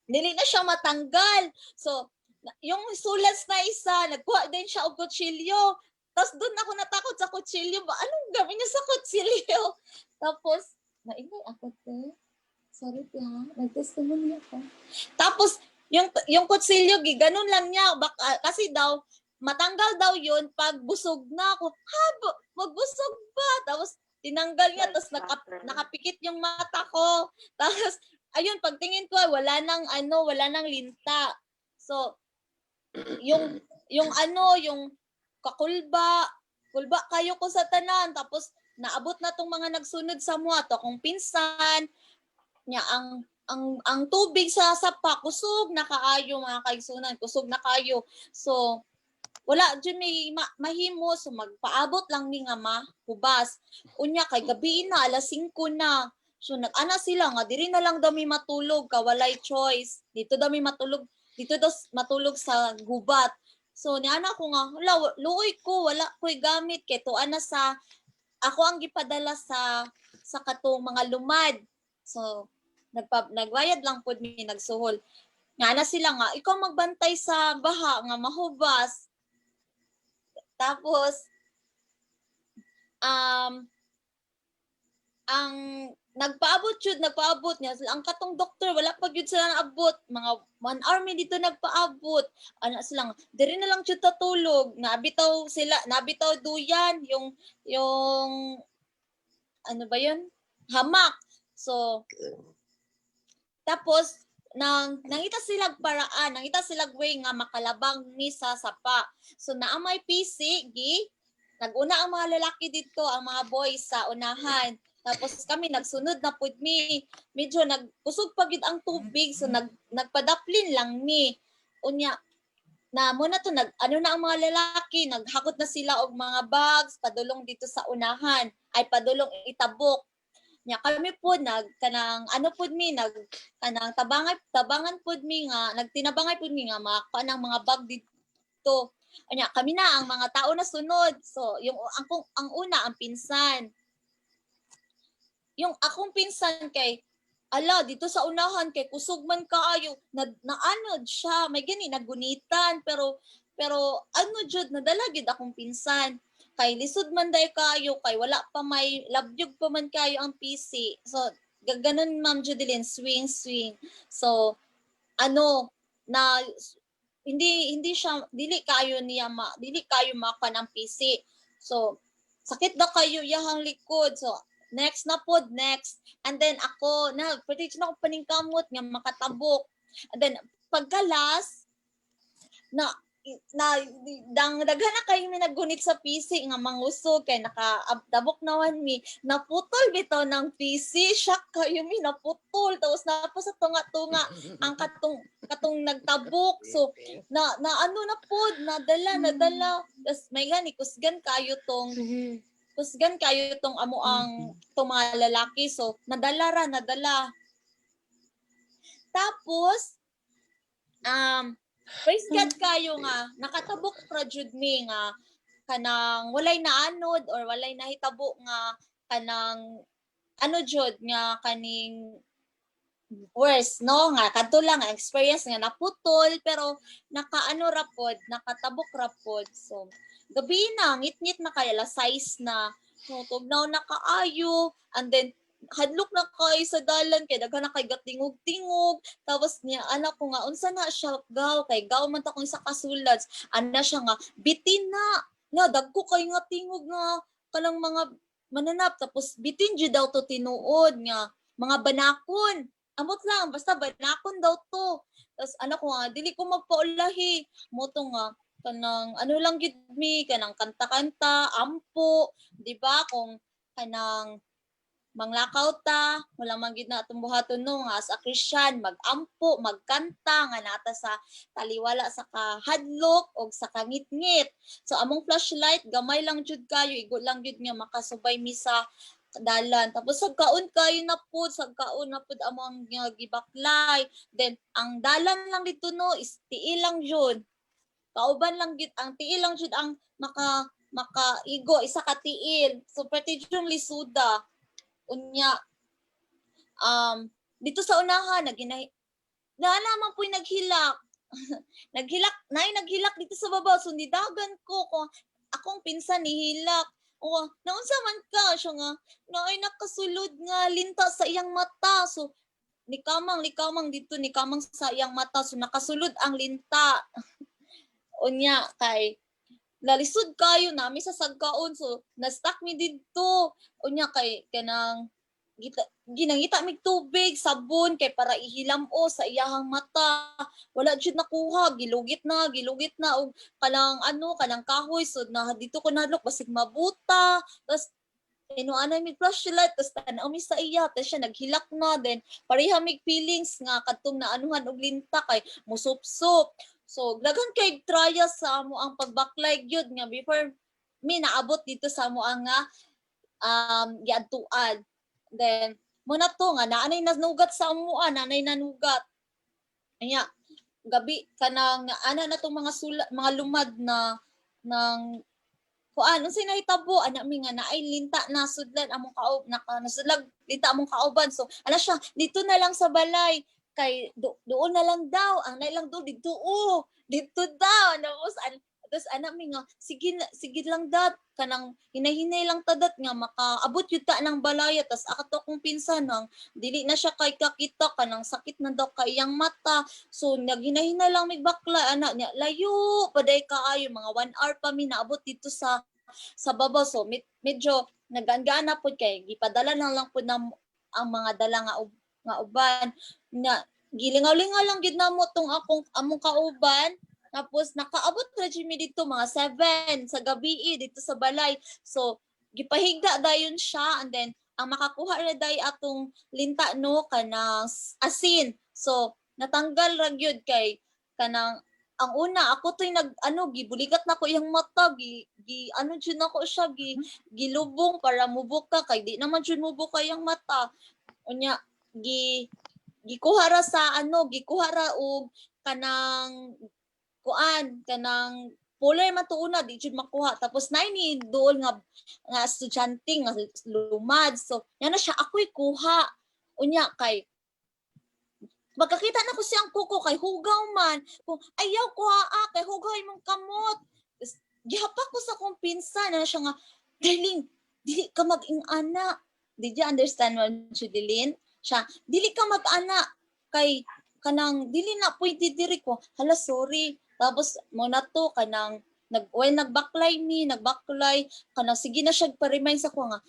dili na siya matanggal. So yung sulas na isa, nagkuha din siya og kutsilyo. Tapos doon ako natakot sa kutsilyo ba? Anong gawin niya sa kutsilyo? Tapos, maingay ako, te. Sorry, te, ha? Nag-testimony ako. Tapos, yung kutsilyo, ganun lang niya. Baka, kasi daw, matanggal daw yun pag busog na ako. Ha? Magbusog ba? Tapos, tinanggal niya, tapos nakapikit yung mata ko. Tapos, ayun, pagtingin ko, wala nang ano, wala nang linta. So, yung ano, yung kakulba, kulba kayo ko sa tanan. Tapos, naabot na tong mga nagsunod sa mua, to akong pinsan, niya ang tubig sa sapa kusog na kaayo, mga kaigsunan, kusog na kayo. So wala jud may mahimo, so magpaabot lang mi nga mahubas. Unya kay gabi na, alas 5 na. So nag-ana sila nga diri na lang daw mi matulog ka, walay choice. Dito daw mi matulog, dito daw matulog sa gubat. So niana ko nga wala, luoy ko, wala ko'y gamit kay tuan na sa ako ang gipadala sa katong mga lumad. So nagbayad lang pud mi, nagsuhol. Nga na sila nga ikaw magbantay sa baha nga mahubas. Tapos ang nagpaabot jud, nagpaabot niya ang katong doktor, wala pa gyud sila naabot. Mga 1 hour mi dito nagpaabot. Ana sila nga diri na lang jud tatulog, nabitaw sila, nabitaw duyan yung ano ba yun, hamak. So tapos nang nangita sila paraan, nangita sila way nga makalabang mi sa sapa. So naa may PC gi naguna ang mga lalaki dito, ang mga boys sa unahan. Tapos kami nagsunod na pud mi. Medyo nagkusog pa gyud ang tubig, so nagpadaplin lang mi. Unya na mo na to nag ano na ang mga lalaki, naghakot na sila og mga bags padulong dito sa unahan, ay padulong itabok. Nya kami po nag kanang ano pud mi, nag kanang tabangay tabangan pud mi nga nagtinabangay pud mi nga makakuha ng mga bag dito. Nya kami na ang mga tao na sunod. So yung ang una, ang pinsan, yung akong pinsan kay ala dito sa unahan kay kusog man kaayo, na naanod siya, may gani nagunitan, pero ano jud, nadala gid akong pinsan kay lisod man day kayo kay wala pa may labyog pa man kayo ang PC. So gaganon, Ma'am Judeline, swing swing. So ano na hindi hindi siya dili kayo niya ma dili kayo makuha ng PC. So sakit na kayo yahang likod. So next na pod, next. And then ako na pwede na ako paningkamot nga makatabok. And then pagkalas na na dang daghan na kayo may naggunit sa PC nga mangusog kay naka tabok naman mi. Naputol bitaw ng PC. Shock kayo mi, naputol. Tapos napo sa tunga-tunga ang katong nagtabok. So na na ano na pod, nadala, nadala. Tapos may gani kusgan kayo tong Kusgan kayo tong amo ang tong mga lalaki, so nadala ra, nadala. Tapos praise God kayo nga nakatabok ra jud mi nga kanang walay naanod or walay nahitabo nga kanang ano jud nga kaning worse, no, nga kadto lang nga experience nga naputol, pero nakaano ra pod, nakatabok ra pod. So gabi na, ngit-ngit na kay alas 6 na, no, tugnaw na kaayo, and then hadlok na kay sa dalan kay daghan na kay gatingog-tingog. Tapos niya anak ko nga, "Unsa na siya gaw?" Kay gaw man ta kung sa kasulad. Ana siya nga, "Bitin na nga dagko kay nga tingog nga kanang mga mananap." Tapos bitin jud daw to tinuod nga mga banakon, amot lang, basta banakon daw to. Tapos ano ko nga, "Dili ko magpaulahi mo to," nga kanang ano lang gid mi, kanang kanta-kanta, ampo, di ba? Kung kanang manglakaw ta, wala man gid na atong buhaton, no, nga as a Christian, magampo, magkanta nga nata sa taliwala sa kahadlok og sa kangitngit. So among flashlight gamay lang jud kayo, igo lang jud nga makasubay mi sa dalan. Tapos sagkaon kayo na pud, sagkaon na pud among nga gibaklay. Then ang dalan lang dito, no, is tiil lang jud. Kauban lang gid ang tiil lang jud ang makaigo, isa ka tiil. So pwede jud lisuda. Unya dito sa unahan naginahi na naman po'y naghilak. Naghilak, nay naghilak dito sa baba. So nidagan ko kung akong pinsan nihilak. O, naunsa man ka? Siya nga, naay nakasulod nga linta sa iyang mata. So, nikamang, nikamang dito, nikamang sa iyang mata. So, nakasulod ang linta. Unya, kay, nalisod kayo nami sa sagkaon. So, na-stuck mi didto. Unya, kay, kanang, gita, ginangita mig tubig, sabon, kay para ihilam o sa iyahang mata. Wala jud nakuha, gilugit na og kanang ano, kanang kahoy. So na dito ko nahadlok basig mabuta. Tapos inuanay mig flashlight, tapos tan-aw mi sa iya, tapos siya naghilak na. Then pareha mig feelings nga kadtong naanuhan og linta kay musupsup. So daghan kay trial sa amo ang pagbaklay gyud nga before mi naabot dito sa amo ang nga giadtuan. Then mo na to nga naanay nanugat sa amuan, naanay nanugat. Anya gabi kanang ana na tong mga sula, mga lumad na ng kuan, unsay nahitabo ana mi nga naay linta na sudlan among kaob, naka nasudlag linta among kauban. So ana siya, dito na lang sa balay kay doon na lang daw ang nailang doon dito, oh, dito daw. Tapos tapos ana mi nga, "Sige na, sige lang dat, kanang hinahinay lang tadat nga makaabot yun ta ng balaya." Tas akato akong pinsan nang dili na siya kay kakita, kanang sakit na daw kay iyang mata. So naghinahina lang mig bakla ana niya, layo paday kaayo, mga 1 hour pa mi naabot dito sa baba. So medyo nagaan na pud kay gipadala na lang pud na ang mga dala nga nga uban nga gilingaw-lingaw lang gid namo tong akong among kauban. Tapos nakaabot ra jud mi dito mga 7 sa gabi dito sa balay. So gipahigda dayon siya, and then ang makakuha ra day atong linta, no, kanang asin. So natanggal ra gyud kay kanang ang una ako to'y nag ano, gibuligat na ko iyang mata, gi ano jud nako siya, gi gilubong para mubuka kay di naman jud mubuka iyang mata. Unya gi gikuha ra sa ano, gikuha ra og kanang kuan, kanang puller man to una, di jud makuha. Tapos nay ni dool nga nga estudyante nga lumad, so yan na siya, "Ako'y kuha." Unya kay magkakita na ko siyang kuko kay hugaw man kung ayaw kuha, ah, kay hugaw imong kamot. Tas gihapak ko sa akong pinsan na siya nga, "Darling, dili ka mag-ing-ana." Did you understand, Ma'am Judeline? Siya, "Dili ka mag-ana kay kanang dili na pwede diri." Ko, "Hala, sorry." Tapos mo na to kanang nag well, nagbaklay mi, nagbaklay, kanang sige na siya pa-remind sa ko nga,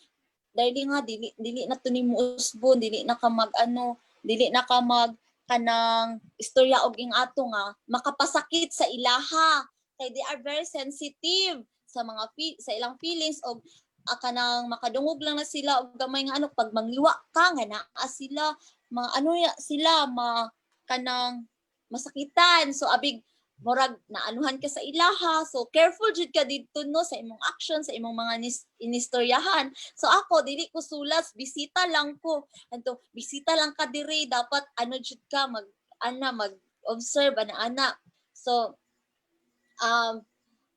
"Darling nga dili dili na to nimo usbon, dili na ka mag ano, dili na ka mag kanang istorya og ing ato nga makapasakit sa ilaha," kay they are very sensitive sa mga sa ilang feelings og kanang makadungog lang na sila og gamay nga ano pag mangliwa ka nga naa sila, mga ano ya sila, ma kanang masakitan. So abig murag naanuhan ka sa ilaha. So careful jud ka didto, no, sa imong action, sa imong mga inistoryahan. So ako, dili ko sulas, bisita lang ko. Anto bisita lang ka diri, dapat ano jud ka, mag ana, mag observe ana ana. So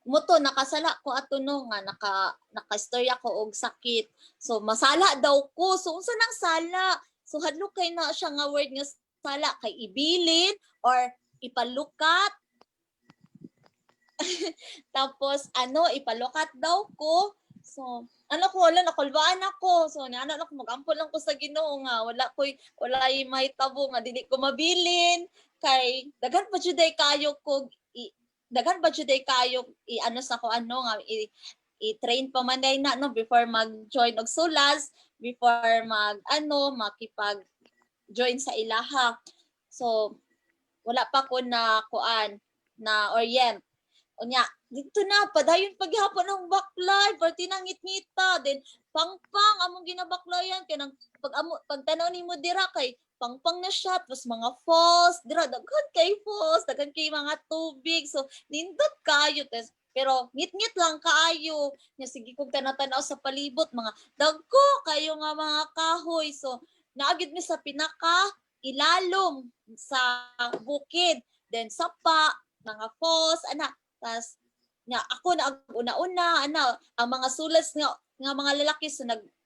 muto nakasala ko ato, no, nga naka nakaistorya ko og sakit. So masala daw ko. So unsa nang sala? So hadlok kay na siya nga word nga sala kay ibilin or ipalukat. Tapos ano, ipalukat daw ko. So ano ko, wala, nakulbaan ako. So ni ano ako, magampo lang ko sa Ginoo nga wala koy, walay mahitabo nga dili ko mabilin kay daghan pa jud ay kayo ko daghan pa jud ay kayo i ano sa ko ano nga i-train pa man day na, no, before mag-join og sulas, before mag ano, makipag join sa ilaha. So wala pa ko na kuan na orient. Unya dito na padayon paghapon ng baklay, party nang ngitngita, then pangpang among ginabaklayan kay nang pag amo pagtanaw nimo dira kay pangpang na siya, tapos mga falls dira, daghan kay falls, daghan kay mga tubig. So nindot kayo tes, pero ngit-ngit lang kaayo nya. Sige kog tanaw-tanaw sa palibot, mga dagko kayo nga mga kahoy. So naagid mi sa pinaka ilalom sa bukid, then sapa, mga falls ana. Tas nya ako na ang una-una ana, ang mga sulas nga nga mga lalaki, so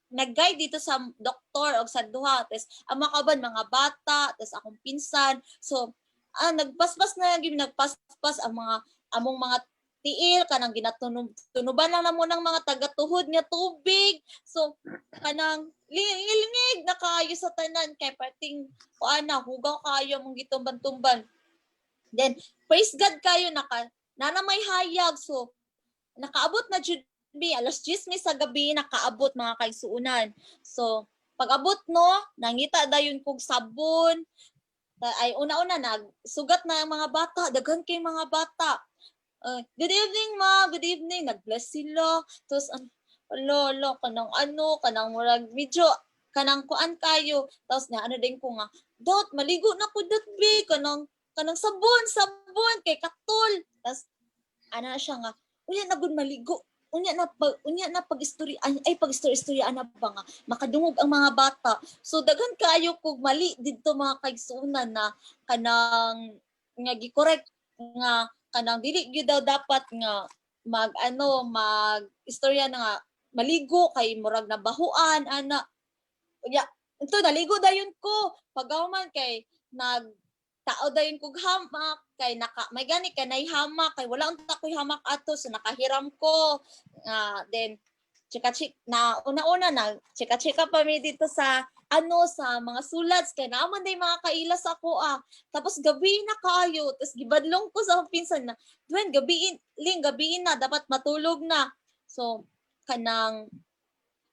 nag-guide dito sa doktor og sa duha, tas ang mga kauban mga bata, tas akong pinsan. So nagpaspas na gyud, nagpaspas ang mga among mga tiil, kanang ginatunob tunuban lang namo ng mga tagatuhod nga tubig. So kanang lingig na kaayo sa tanan kay parting kuan na, hugaw kaayo mong gitumban-tumban. Then praise God kayo, naka nana may hayag. So nakaabot na jud mi alas 10 mi sa gabi nakaabot, mga kaigsuonan. So pag abot, no, nangita dayon kog sabon. Ay, una-una nag sugat na ang mga bata, daghan kay mga bata. "Good evening, ma, good evening." Nag-bless sila. Tapos alo alo, kanang ano, kanang murag medyo kanang kuan kayo. Tapos na ano din ko nga, "Dot, maligo na ko, dot be, kanang kanang sabon, sabon kay katol." Tapos ana na siya nga, "Unya na gud maligo, unya na pag istorya ay pag istorya istorya ana ba nga makadungog ang mga bata." So daghan kaayo kog mali didto, mga kaigsuonan, na kanang nga gi-correct nga kanang dili gyud daw dapat nga mag ano, mag istorya na nga maligo kay murag nabahuan ana. Unya ito naligo dayon ko. Pagawman kay nag tao dayon kog hamak kay naka may gani kay nay hamak, kay wala unta koy hamak ato, so nakahiram ko nga. Then chika chik na una-una na chika chika pa mi dito sa ano, sa mga sulats kay naaman day mga kaila sa ako ah. Tapos gabi na kaayo, tapos gibadlong ko sa akong pinsan na, "Dwen, gabi ling, gabi na, dapat matulog na." So kanang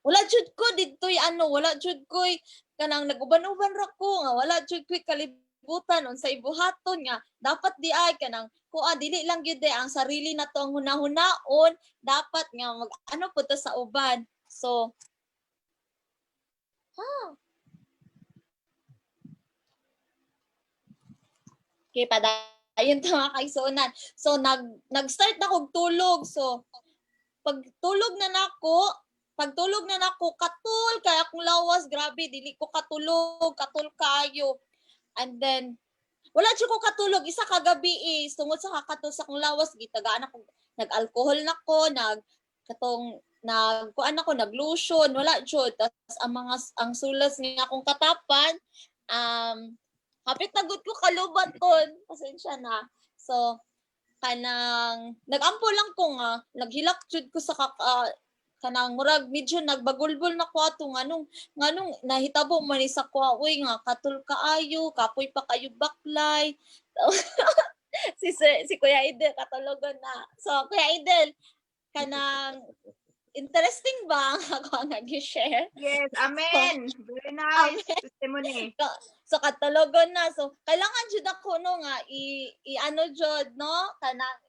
wala jud ko didtoy ano, wala jud koy kanang nag-uban-uban ra ko nga wala jud koy kalibutan unsay buhaton nga dapat di ay kanang kuan, dili lang gyud di ang sarili na to ang hunahunaon, dapat nga mag ano po to sa uban. So okay, padayon to, mga kaigsuonan. So nag-start na kog tulog. So pag tulog na nako, pagtulog na nako, katul kay akong lawas, grabe, dili ko katulog, katul kayo. And then wala jud ko katulog isa ka gabi eh, tungod sa kakatul sa akong lawas, gitagaan ako, nag-alcohol na ko, nag katong nag kuan ako, nag-lotion, wala jud. Tas ang mga ang sulas nga akong katapan, hapit na gud ko kalubaton, pasensya na. So kanang nagampo lang ko nga naghilak jud ko sa kanang murag medyo nagbagulbol na ko ato, nganong nahitabo man ni sa kuha, uy, nga katul kaayo, kapoy pa kayo baklay. Si Sir, si Kuya Idel katulogon na. So Kuya Idel, kanang interesting ba ang ako nga gi-share? Yes, amen. Very nice testimony. So katulogon na. So kailangan jud ako, no, nga i ano jud, no, kanang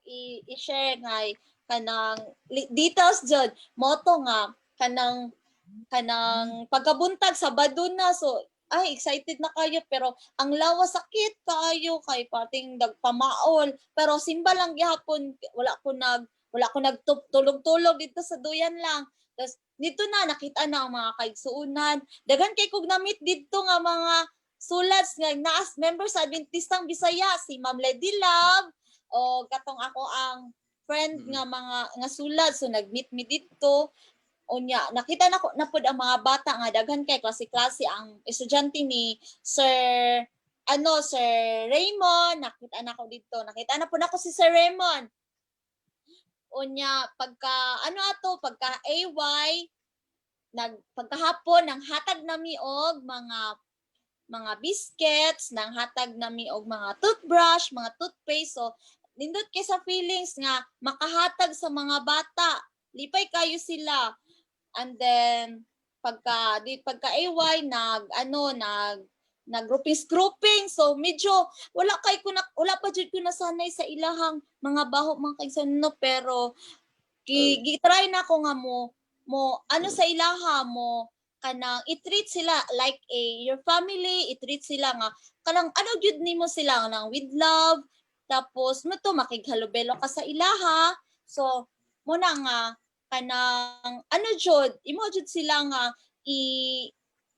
i-share nga kanang details jud moto nga kanang kanang pagkabuntag, Sabado na. So Ay, excited na kayo, pero ang lawas sakit kaayo kay parting nagpamaol, pero simba lang gihapon. Wala ko nagtulog-tulog dito sa duyan lang. Tapos dito na nakita na ang mga kaigsuonan. Daghan kay kog na-meet didto nga mga sulats nga naas member sa Adventistang Bisaya, si Ma'am Lady Love o katong ako ang friend nga mga nga sulat. So nag-meet mi didto. Unya nakita na ko na pud ang mga bata nga daghan kay klase-klase, ang estudyante ni Sir ano, Sir Raymond. Nakita na ko dito, nakita na pud ako si Sir Raymond. Unya pagka ano ato, pagka AY, nag pagkahapon nang hatag nami og mga biscuits, nang hatag nami og mga toothbrush, mga toothpaste. So nindot kay sa feelings nga makahatag sa mga bata, lipay kayo sila. And then pagka di pagka AY, nag ano, nag nag grouping grouping. So medyo wala kay ko na, wala pa jud ko nasanay sa ilahang mga baho, mga kaigsuonan, no, pero gi try na ko nga mo mo ano sa ilaha mo, kanang i-treat sila like a your family, i-treat sila nga kanang ano gyud nimo sila nang with love. Tapos mo to makighalubelo ka sa ilaha. So mo na nga kanang ano jud imo jud sila nga i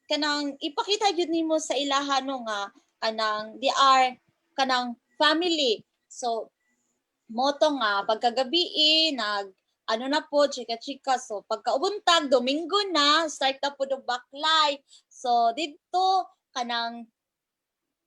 kanang ipakita jud nimo sa ilaha, no, nga kanang they are kanang family. So mo to nga pagkagabi eh, nag ano na po, chika-chika. So pagkaubuntag, Domingo na, start na po og baklay. So didto kanang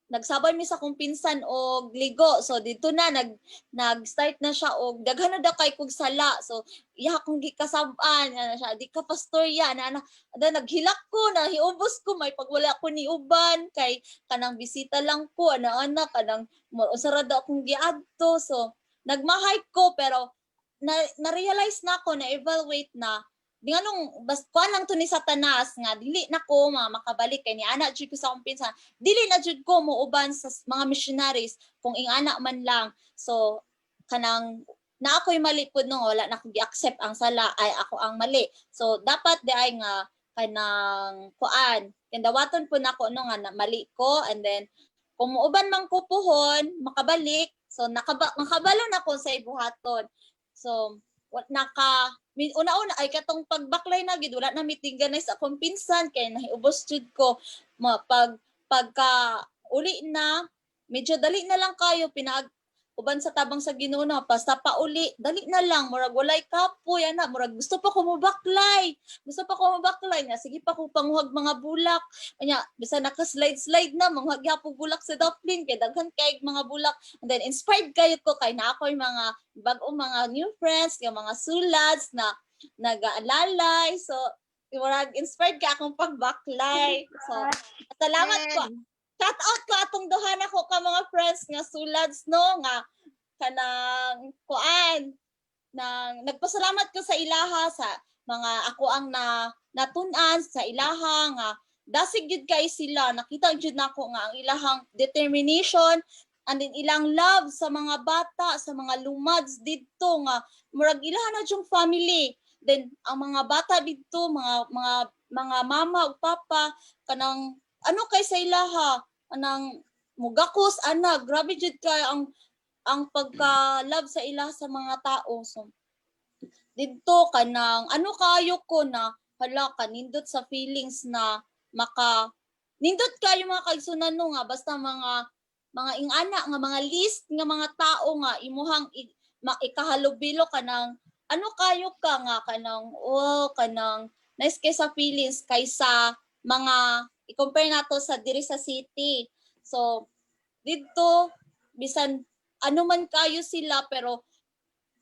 nagsabay mi sa akong pinsan og ligo. So didto na nag nag-start na siya og daghan na daw kay kog sala. So iya akong gikasab-an ana siya, "Di ka pastorya na ana." Da naghilak ko, nahiubos ko, may pagwala ko ni uban kay kanang bisita lang ko ana ana, kanang unsa ra daw akong giadto. So nagmahay ko, pero na na-realize na ako, na evaluate na di nganong bas kuan lang to ni Satanas nga dili na ko makabalik kay ni ana jud ko sa akong pinsan, dili na jud ko muuban sa mga missionaries kung ingana man lang. So kanang na ako'y mali pud, no, wala na ko gi-accept ang sala, ay ako ang mali. So dapat di ay nga kanang kuan, kandawaton po nako, no, nga na, mali ko. And then kung muuban man ko puhon makabalik, so nakabalo na ko sa ibuhaton. So wat naka una-una ay katong pagbaklay na gid, wala na meeting ganay sa akong pinsan kay nahiubos jud ko. Ma, pag pagka uli na, medyo dali na lang kayo pinaag uban sa tabang sa Ginoo na basta pauli dali na lang, murag walay kapoy ana, murag gusto pa ko mobaklay, gusto pa ko mobaklay nga sige pa ko panguhag mga bulak. Anya bisan naka slide slide na, manguhag gyapon bulak sa Dublin kay daghan kay mga bulak. And then inspired kayo ko kay na ako'y mga bag-o, mga new friends nga mga sulads na nagaalalay. So murag inspired ka akong pagbaklay. So salamat ko, shout out ko atong duha nako ka mga friends nga sulads, no, nga kanang kuan nang nagpasalamat ko sa ilaha sa mga ako ang na natun-an sa ilaha nga dasig gyud kay sila. Nakita gyud nako nga ang ilahang determination and then ilang love sa mga bata, sa mga lumads didto, nga murag ilaha na jung family. Then ang mga bata didto, mga mama ug papa, kanang ano kay sa ilaha, anang mugakos ana, grabe jud kay ang pagka love sa ila sa mga tao. So didto kanang ano kayo ko na hala ka, nindot sa feelings na maka nindot kayo, mga kaigsunan, no, nga basta mga ingana nga mga list nga mga tao nga imuhang ikahalubilo, kanang ano kayo ka nga kanang oh, kanang nice kay sa feelings kaysa mga i-compare nato sa diri sa city. So didto bisan ano man kayo sila, pero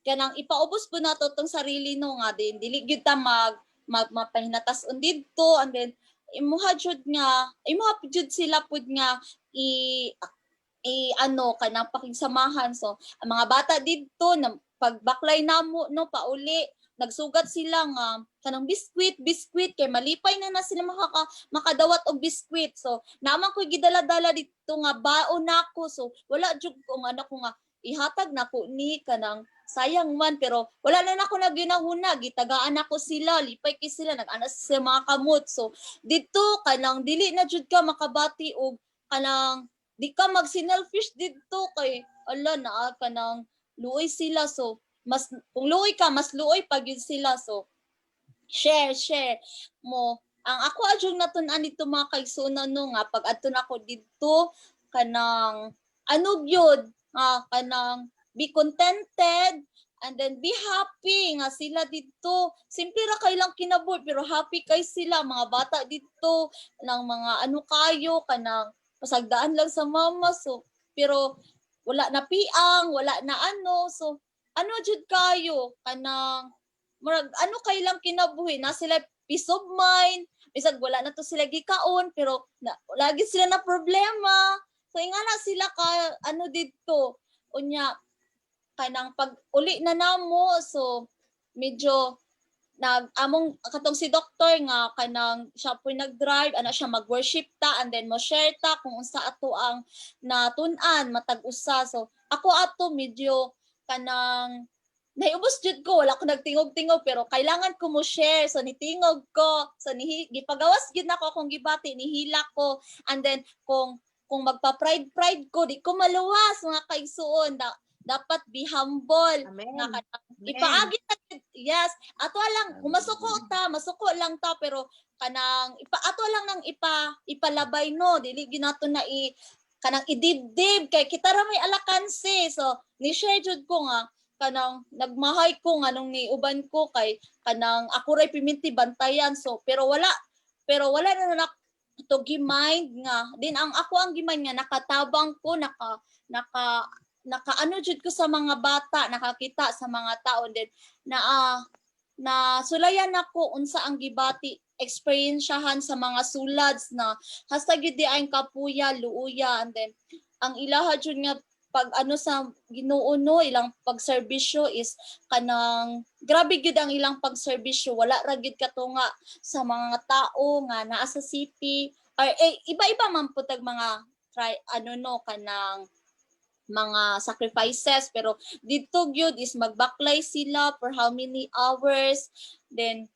kanang ipaubos po nato tong sarili, no, nga din dili gyud ta mag, mag mapahinatas-on didto. And then imuha jud nga imuha jud sila pud nga i ano kanang pakigsamahan. So ang mga bata didto na pagbaklay namo, no, pauli, nagsugat sila nga kanang biskwit biskwit kay malipay na na sila makadawat og biskwit. So naman ko'y gidala-dala dito nga baon nako. So wala jud ko nga ano ko nga ihatag nako ni kanang Sayang man, pero wala na nako na ginahuna, gitagaan ako sila, lipay kay sila, nag-anas sa mga kamot. So didto kanang dili na jud ka makabati og kanang di ka mag-selfish didto kay ala naa kanang luoy sila. So mas kung luoy ka, mas luoy pag yun sila. So share share mo. Ang ako adyong natun-an dito, mga kaigsuonan, no, nga pag adto nako didto, kanang ano gyud nga kanang be contented and then be happy nga sila didto, simple ra kay lang kinabuhi pero happy kay sila, mga bata didto, ng mga ano kayo, kanang pasagdaan lang sa mama. So pero wala na piang, wala na ano. So ano jud kayo, kanang murag ano kay lang kinabuhi na sila, peace of mind. Bisag wala na to sila gikaon, pero na, lagi sila na problema. So ingana sila ka ano didto. Unya kanang pag uli na namo, so medyo nag among katong si doktor nga kanang siya po'y nag-drive ana siya, mag-worship ta and then mo share ta kung unsa ato ang natun-an matag usa. So ako ato medyo kanang naiubos jud ko, wala ko nagtingog-tingog, pero kailangan ko mo share, so nitingog ko. So ni gipagawas gyud nako akong gibati, nihila ko, and then kung magpa-pride pride ko, di ko maluwas, mga kaigsuon. Dapat be humble Amen. nga kanang Amen. ipaagi na gid. Yes, ato lang kung masuko ta, masuko lang ta, pero kanang ipa ato lang nang ipalabay, no, dili ginato na i kanang idibdib kay kita ra may alakanse. So ni share jud ko nga kanang nagmahay ko nga nung niuban ko kay kanang ako ray piminti bantayan. So pero wala na na to gi-mind nga din ang ako ang gi-mind nga nakatabang ko, naka naka naka ano jud ko sa mga bata, nakakita sa mga tao din na na sulayan nako unsa ang gibati, eksperyensyahan sa mga sulads na hasta gyud di ay kapuya, luuya. And then ang ilaha jud nga pag ano sa Ginoo, no, ilang pagserbisyo is kanang grabe gyud ang ilang pagserbisyo. Wala ra gyud katunga sa mga tao nga naa sa city or eh, iba-iba man pud tag mga try ano, no, kanang mga sacrifices, pero didto gyud is magbaklay sila for how many hours, then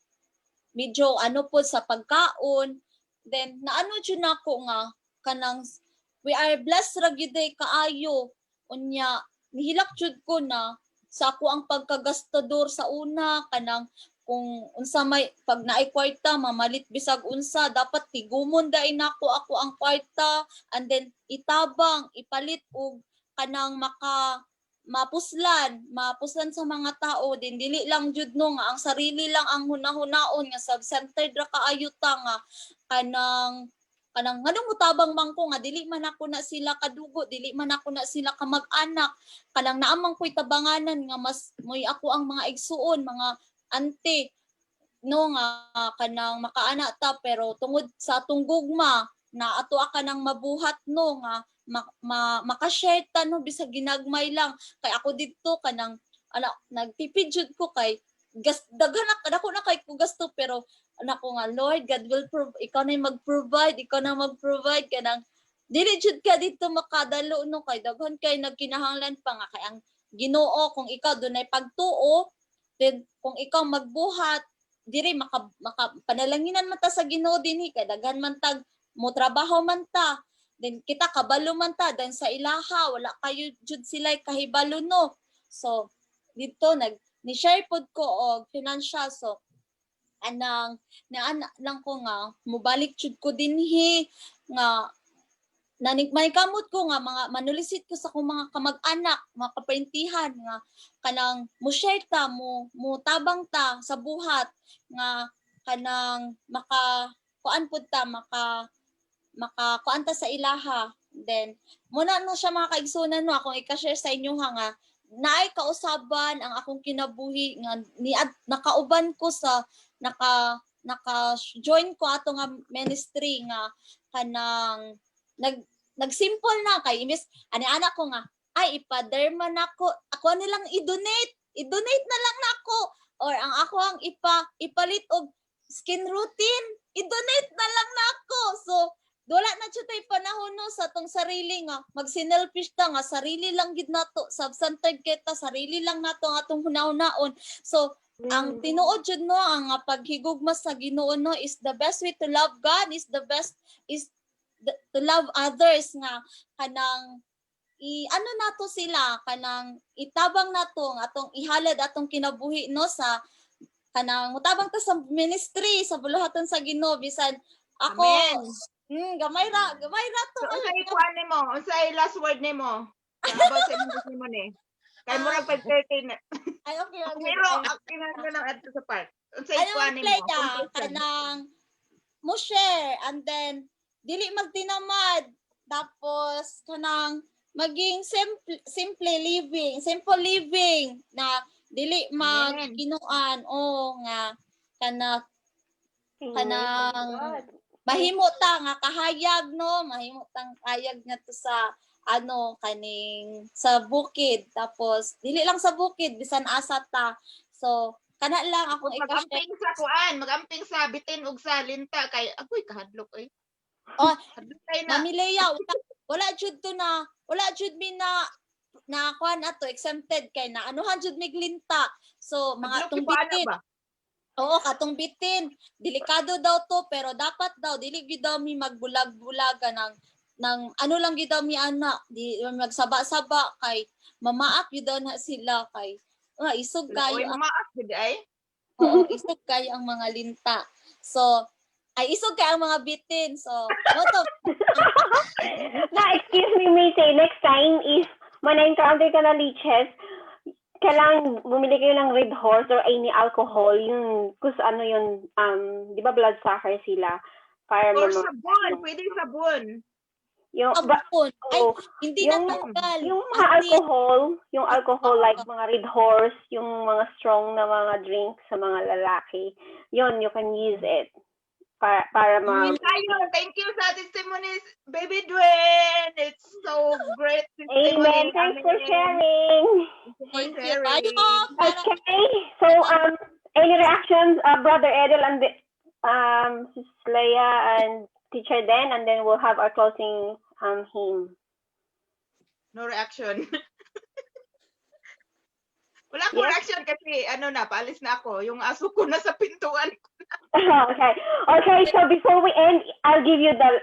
medyo ano po sa pagkaon. Then naano jud nako nga kanang we are blessed ra gyud ay kaayo. Unya nihilak jud ko na sa ako ang pagkagastador sa una, kanang kung unsa may pag naay kwarta, mamalit bisag unsa, dapat tigumon dai nako ako ang kwarta and then itabang, ipalit og kanang maka mapuslan mapuslan sa mga tao din. Dili lang jud, no, nga ang sarili lang ang hunahunaon, nga self-centered ra kaayo ta, nga kanang kanang nganong mutabang man ko nga dili man ako na sila kadugo, dili man ako na sila kamag-anak, kanang naamang ko'y tabanganan nga mas moy ako ang mga igsuon, mga ante, no, nga kanang makaana ta. Pero tungod sa atong gugma na ato ka nang mabuhat, no, nga maka-share ta, no, bisag ginagmay lang. Kay ako didto kanang ana nagtipid jud ko kay gas daghan na dako na kay ko gasto, pero anak ko nga, "Lord God will ikaw na yung mag-provide, ikaw na mag-provide." Kanang dili jud ka dito makadalo, no, kay daghan kay nagkinahanglan pa nga kay ang Ginoo, kung ikaw dunay pagtuo, then kung ikaw magbuhat diri, maka, maka panalanginan man ta sa Ginoo dinhi kay daghan man tag mo trabaho man ta, then kita kabalo man ta then sa ilaha wala kayo jud sila kahibalo, no. So dito nag ni share pod ko og financial. So anang naana lang ko nga mobalik jud ko dinhi nga nanig may kamot ko nga mga manulisit ko sa akong mga kamag-anak, mga kaparintihan, nga kanang mo share ta, mo mo tabang ta sa buhat nga kanang maka kuan pud ta, maka maka kuan ta sa ilaha. Then muna na siya, mga kaigsunan, no, akong ika-share sa inyo ha, nga naay kausaban ang akong kinabuhi nga ni nakauban ko sa naka naka join ko ato nga ministry nga kanang nagsimple na kay imbes ani anak ko nga ay ipaderma nako, ako nilang i-donate, i-donate na lang nako, or ang ako ang ipalit og skin routine, i-donate na lang nako. So Wala na jud tay panahon, no, sa atong sarili nga magsinelfish ta nga sarili lang gid nato, self-centered kita, sarili lang nato ang atong hunahunaon. So ang tinuod jud, no, ang nga paghigugma sa Ginoo, no, is the best way to love God, is the best is to love others nga kanang i ano nato sila, kanang itabang nato ang atong ihalad atong kinabuhi, no, sa kanang mutabang ta sa ministry sa buluhaton sa Ginoo bisan ako. Amen. Gamay ra to. So, unsay kuan nimo? Unsay last word nimo? About sa imong testimony? Kay murag 5:30 na. Ay, okay. Pero ang kinahanglan ng adto sa park. Unsay Ano kuan nimo? play ka Conclusion. Kanang mo share and then dili magtinamad, tapos kanang maging simple, simple living, simple living na dili Amen. magkinuan o nga kana Amen. kanang God. Mahimo ta nga kahayag, no, mahimo tang kahayag nga to sa ano kaning sa bukid, tapos dili lang sa bukid, bisan asa ta. So kana lang akong ika-share. Magamping sa kuan, magamping sa bitin ug sa linta kay agoy, kahadlok oy. Oh, Hadlok kay na. Mami Lea, wala jud to na, wala jud mi na na kuan ato exempted kay na anuhan jud mig linta. So mga Hadlok atong yung kuan na bitin, ba? Oo, katong bitin. Delikado daw to pero dapat daw dili gyud daw mi magbulag-bulaga ng ano lang gyud daw mi ana, di magsaba-saba kay mamaak gyud daw na sila kay isog kayo Oy, ang mamaak gid ay. Oo, isog kayo ang mga linta. So ay isog kay ang mga bitin. So mo to. Na, excuse me, Missy. Next time, if may na-encounter ka na leeches, kailangan bumili kayo ng Red Horse or any alcohol, yung, kus ano yun, di ba blood sucker sila? Para Or sabon, pwede sabon. Yung, ba, Sabon. Ay, oh, hindi natanggal. yung mga As in, alcohol, yung alcohol like mga Red Horse, yung mga strong na mga drink sa mga lalaki, yun, you can use it para ma Tayo, thank you sa testimonies, Baby Dwayne. It's so great testimony. Amen. Thanks for Amen. sharing. Thank you. Sharing. Tayo, Okay. So, any reactions, Brother Edel and Sis Leia and Teacher Den, and then we'll have our closing hymn. No reaction. Wala akong reaction kasi ano na, paalis na ako. Yung aso ko na sa pintuan. Okay. Okay, so before we end, I'll give you the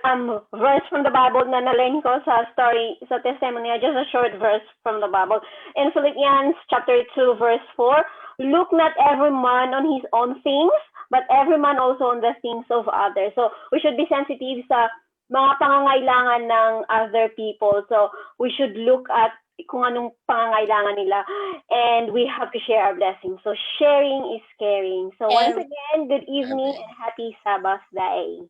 verse from the Bible na na-learn ko sa story, sa testimony, just a short verse from the Bible. In Philippians chapter 2, verse 4, "Look not every man on his own things, but every man also on the things of others." So we should be sensitive sa mga pangangailangan ng other people. So we should look at kung anong pangangailangan nila and we have to share our blessings. So sharing is caring. So once Sharing. Again, good evening and happy Sabbath day.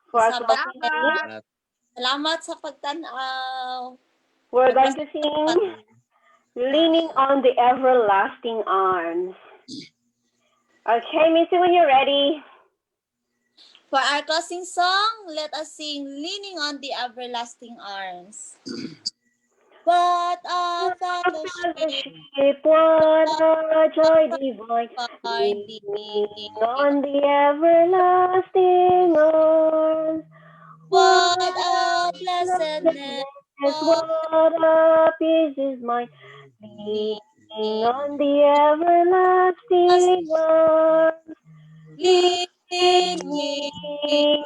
For our Sabbath. closing hymn, Salamat sa pagtanaw. We're going to sing "Leaning on the Everlasting Arms." Okay, Missy, when you're ready. For our closing song, let us sing "Leaning on the Everlasting Arms." What a fellowship, Fellowship, what a joy divine, divine, leaning on the everlasting arms. What a blessedness, Yes, what a peace is mine, leaning on the everlasting arms. Leaning, Leaning,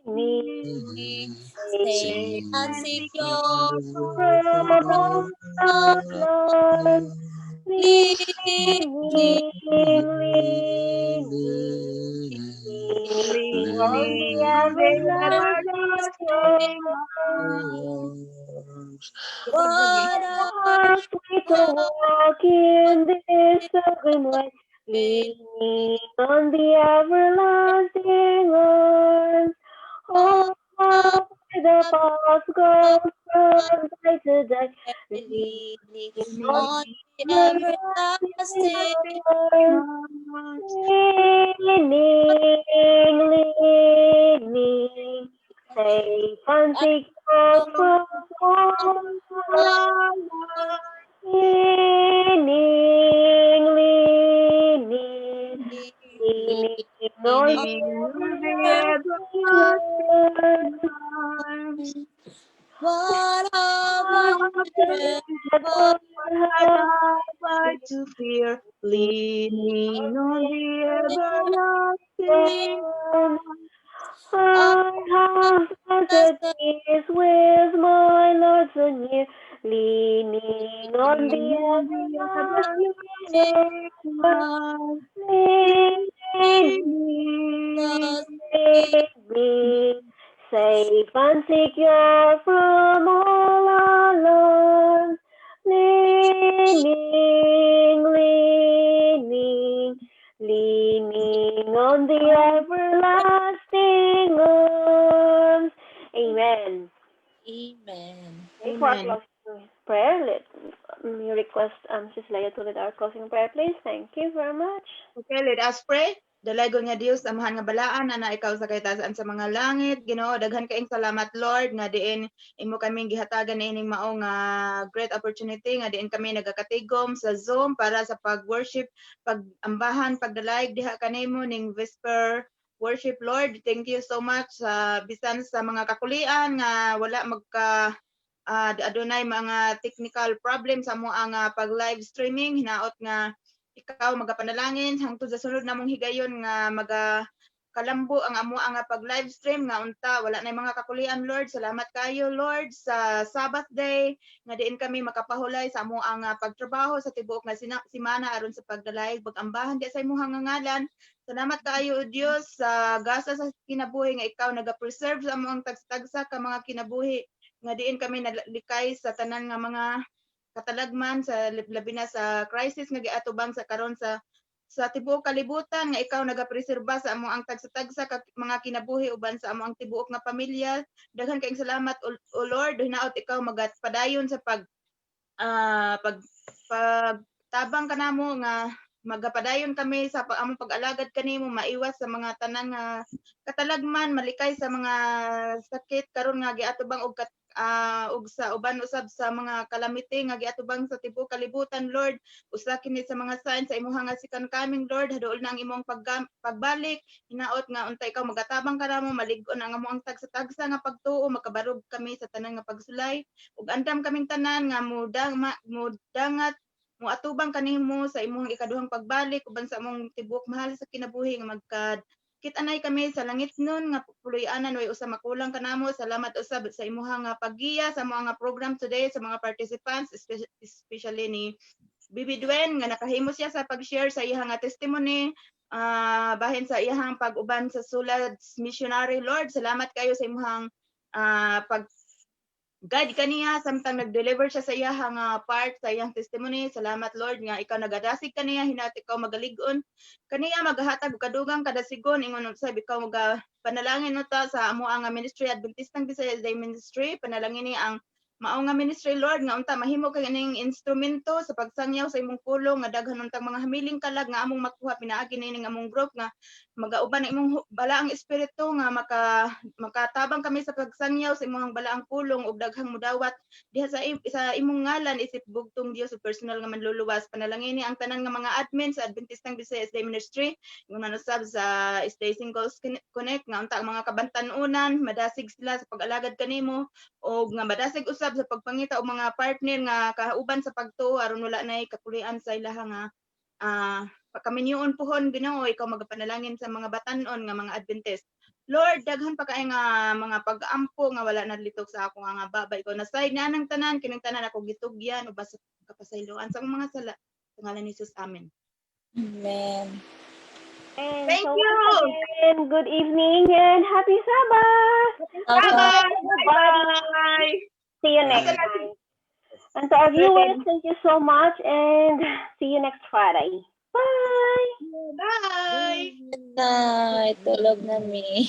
leaning, safe and secure, from all alarms. Leaning, Leaning, leaning on the everlasting arms. What a Sweet to walk in this pilgrim way, leaning on the everlasting arms. Oh, how the path goes from day to day, leaning on the everlasting arms. Leaning, leaning, safe and secure from all leaning, leaning, leaning. On Leaning on the everlasting arms. What have I What have I to fear? Leaning on the everlasting arms. I have blessed peace with my Lord so near, leaning on the everlasting arms. Leaning, me, safe and secure from all alarms. Leaning, leaning, leaning on the everlasting arms. Amen. Amen. Okay, for our Amen. closing prayer, let me request Sis Leia to lead our closing prayer, please. Thank you very much. Okay, let us pray. Dalaygon nga Dios, Amahan nga balaan, ana ikaw sa kahitasan sa mga langit. Ginoo, daghan kaayong salamat, Lord, nga diin imo kaming gihatagan niining mao nga great opportunity nga diin kami nagakatigom sa Zoom para sa pag-worship, pag-ambahan, pagdalayg diha kanimo ning Vesper worship, Lord. Thank you so much sa bisan sa mga kakulian nga wala magka adunay mga technical problem sa amo ang pag live streaming. Hinaot nga ikaw magapanalangin hangtod sa sunod namong higayon nga maga kalambo ang amo ang pag live stream nga unta wala na mga kakulian, Lord. Salamat kayo, Lord, sa Sabbath day nga diin kami makapahulay sa amo ang pagtrabaho sa tibuok nga simana aron sa pagdalayg, pag-ambahan di sa imong nga ngalan. Salamat kaayo, o Dios, sa gasa sa kinabuhi nga ikaw naga-preserve sa among tagsa-tagsa ka mga kinabuhi nga diin kami nalikay sa tanan nga mga katalagman, sa labi na sa crisis nga giatubang sa karon sa tibuok kalibutan, nga ikaw nagapreserba sa amo ang tagsa-tagsa ka mga kinabuhi uban sa amo ang tibuok nga pamilya. Daghan kaayong salamat, o Lord. Hinaot ikaw magapadayon sa pag pagtabang kanamo nga magapadayon kami sa among pag-alagad kanimo, maiwas sa mga tanan nga katalagman, malikay sa mga sakit karon nga giatubang og sa uban usab sa mga calamity nga giatubang sa tibuok kalibutan, Lord. Usa kini sa mga signs sa imuha nga second coming, Lord. Haduol na ang imong pagbalik. Hinaot nga unta ikaw magatabang kanamo, malig-on ang among tagsa-tagsa nga pagtuo, makabarog kami sa tanan nga pagsulay ug andam kaming tanan nga mudangat moatubang kanimo sa imong ikaduhang pagbalik uban sa among tibuok mahal sa kinabuhi nga magka kit-anay kami sa langit nun nga puloy-anan, way usa makulang kanamo. Salamat usab sa imuha nga paggiya sa mga program today, sa mga participants, especially ni Bibi Dwen nga nakahimo siya sa pag-share sa iyang nga testimony bahin sa iyang pag-uban sa Sulad Missionary. Lord, salamat kayo sa imuhang pag guide kaniya samtang nag-deliver siya sa iyang nga part sa iyang testimony. Salamat, Lord, nga ikaw nagadasig kaniya. Hinaot ikaw magalig-on kaniya, magahatag og kadugang kadasigon. Ingon usab ikaw maga panalangin uta sa amo nga ministry, Adventistang Bisaya Day Ministry. Panalangin ni ang mao nga ministry, Lord, nga unta mahimo kay ining instrumento sa pagsangyaw sa imong pulong, nga daghan untang mga hamiling kalag nga among makuha pinaagi nining among group, nga magauban ang imong balaang espiritu nga makatabang kami sa pagsangyaw sa imong balaang pulong ug daghang mudawat diha sa imong ngalan isip bugtong Dios ug personal nga manluluwas. Panalangini ang tanan nga mga admin sa Adventistang Bisaya SDA Ministry, ingon usab sa SDA Singles Connect, nga unta ang mga kabantanunan madasig sila sa pag-alagad kanimo og nga madasig usab sa pagpangita og mga partner nga kauban sa pagtuo aron wala nay kakulian sa ilaha nga pakaminyoon puhon. Ginoo, ikaw magapanalangin sa mga batan-on nga mga Adventist. Lord, daghan pa kay nga mga pag-ampo nga wala nalitok sa ako nga baba. Ikaw na side nga nang tanan, kining tanan ako gitugyan ubas sa kapasayloan sa among mga sala. Sa ngalan ni Jesus. Amen. Amen. And Thank so you. once again, good evening and happy Sabbath! Bye bye. See you next time. And to our viewers, thank you so much and see you next Friday. Bye! Bye. Good night. Tulog na mi.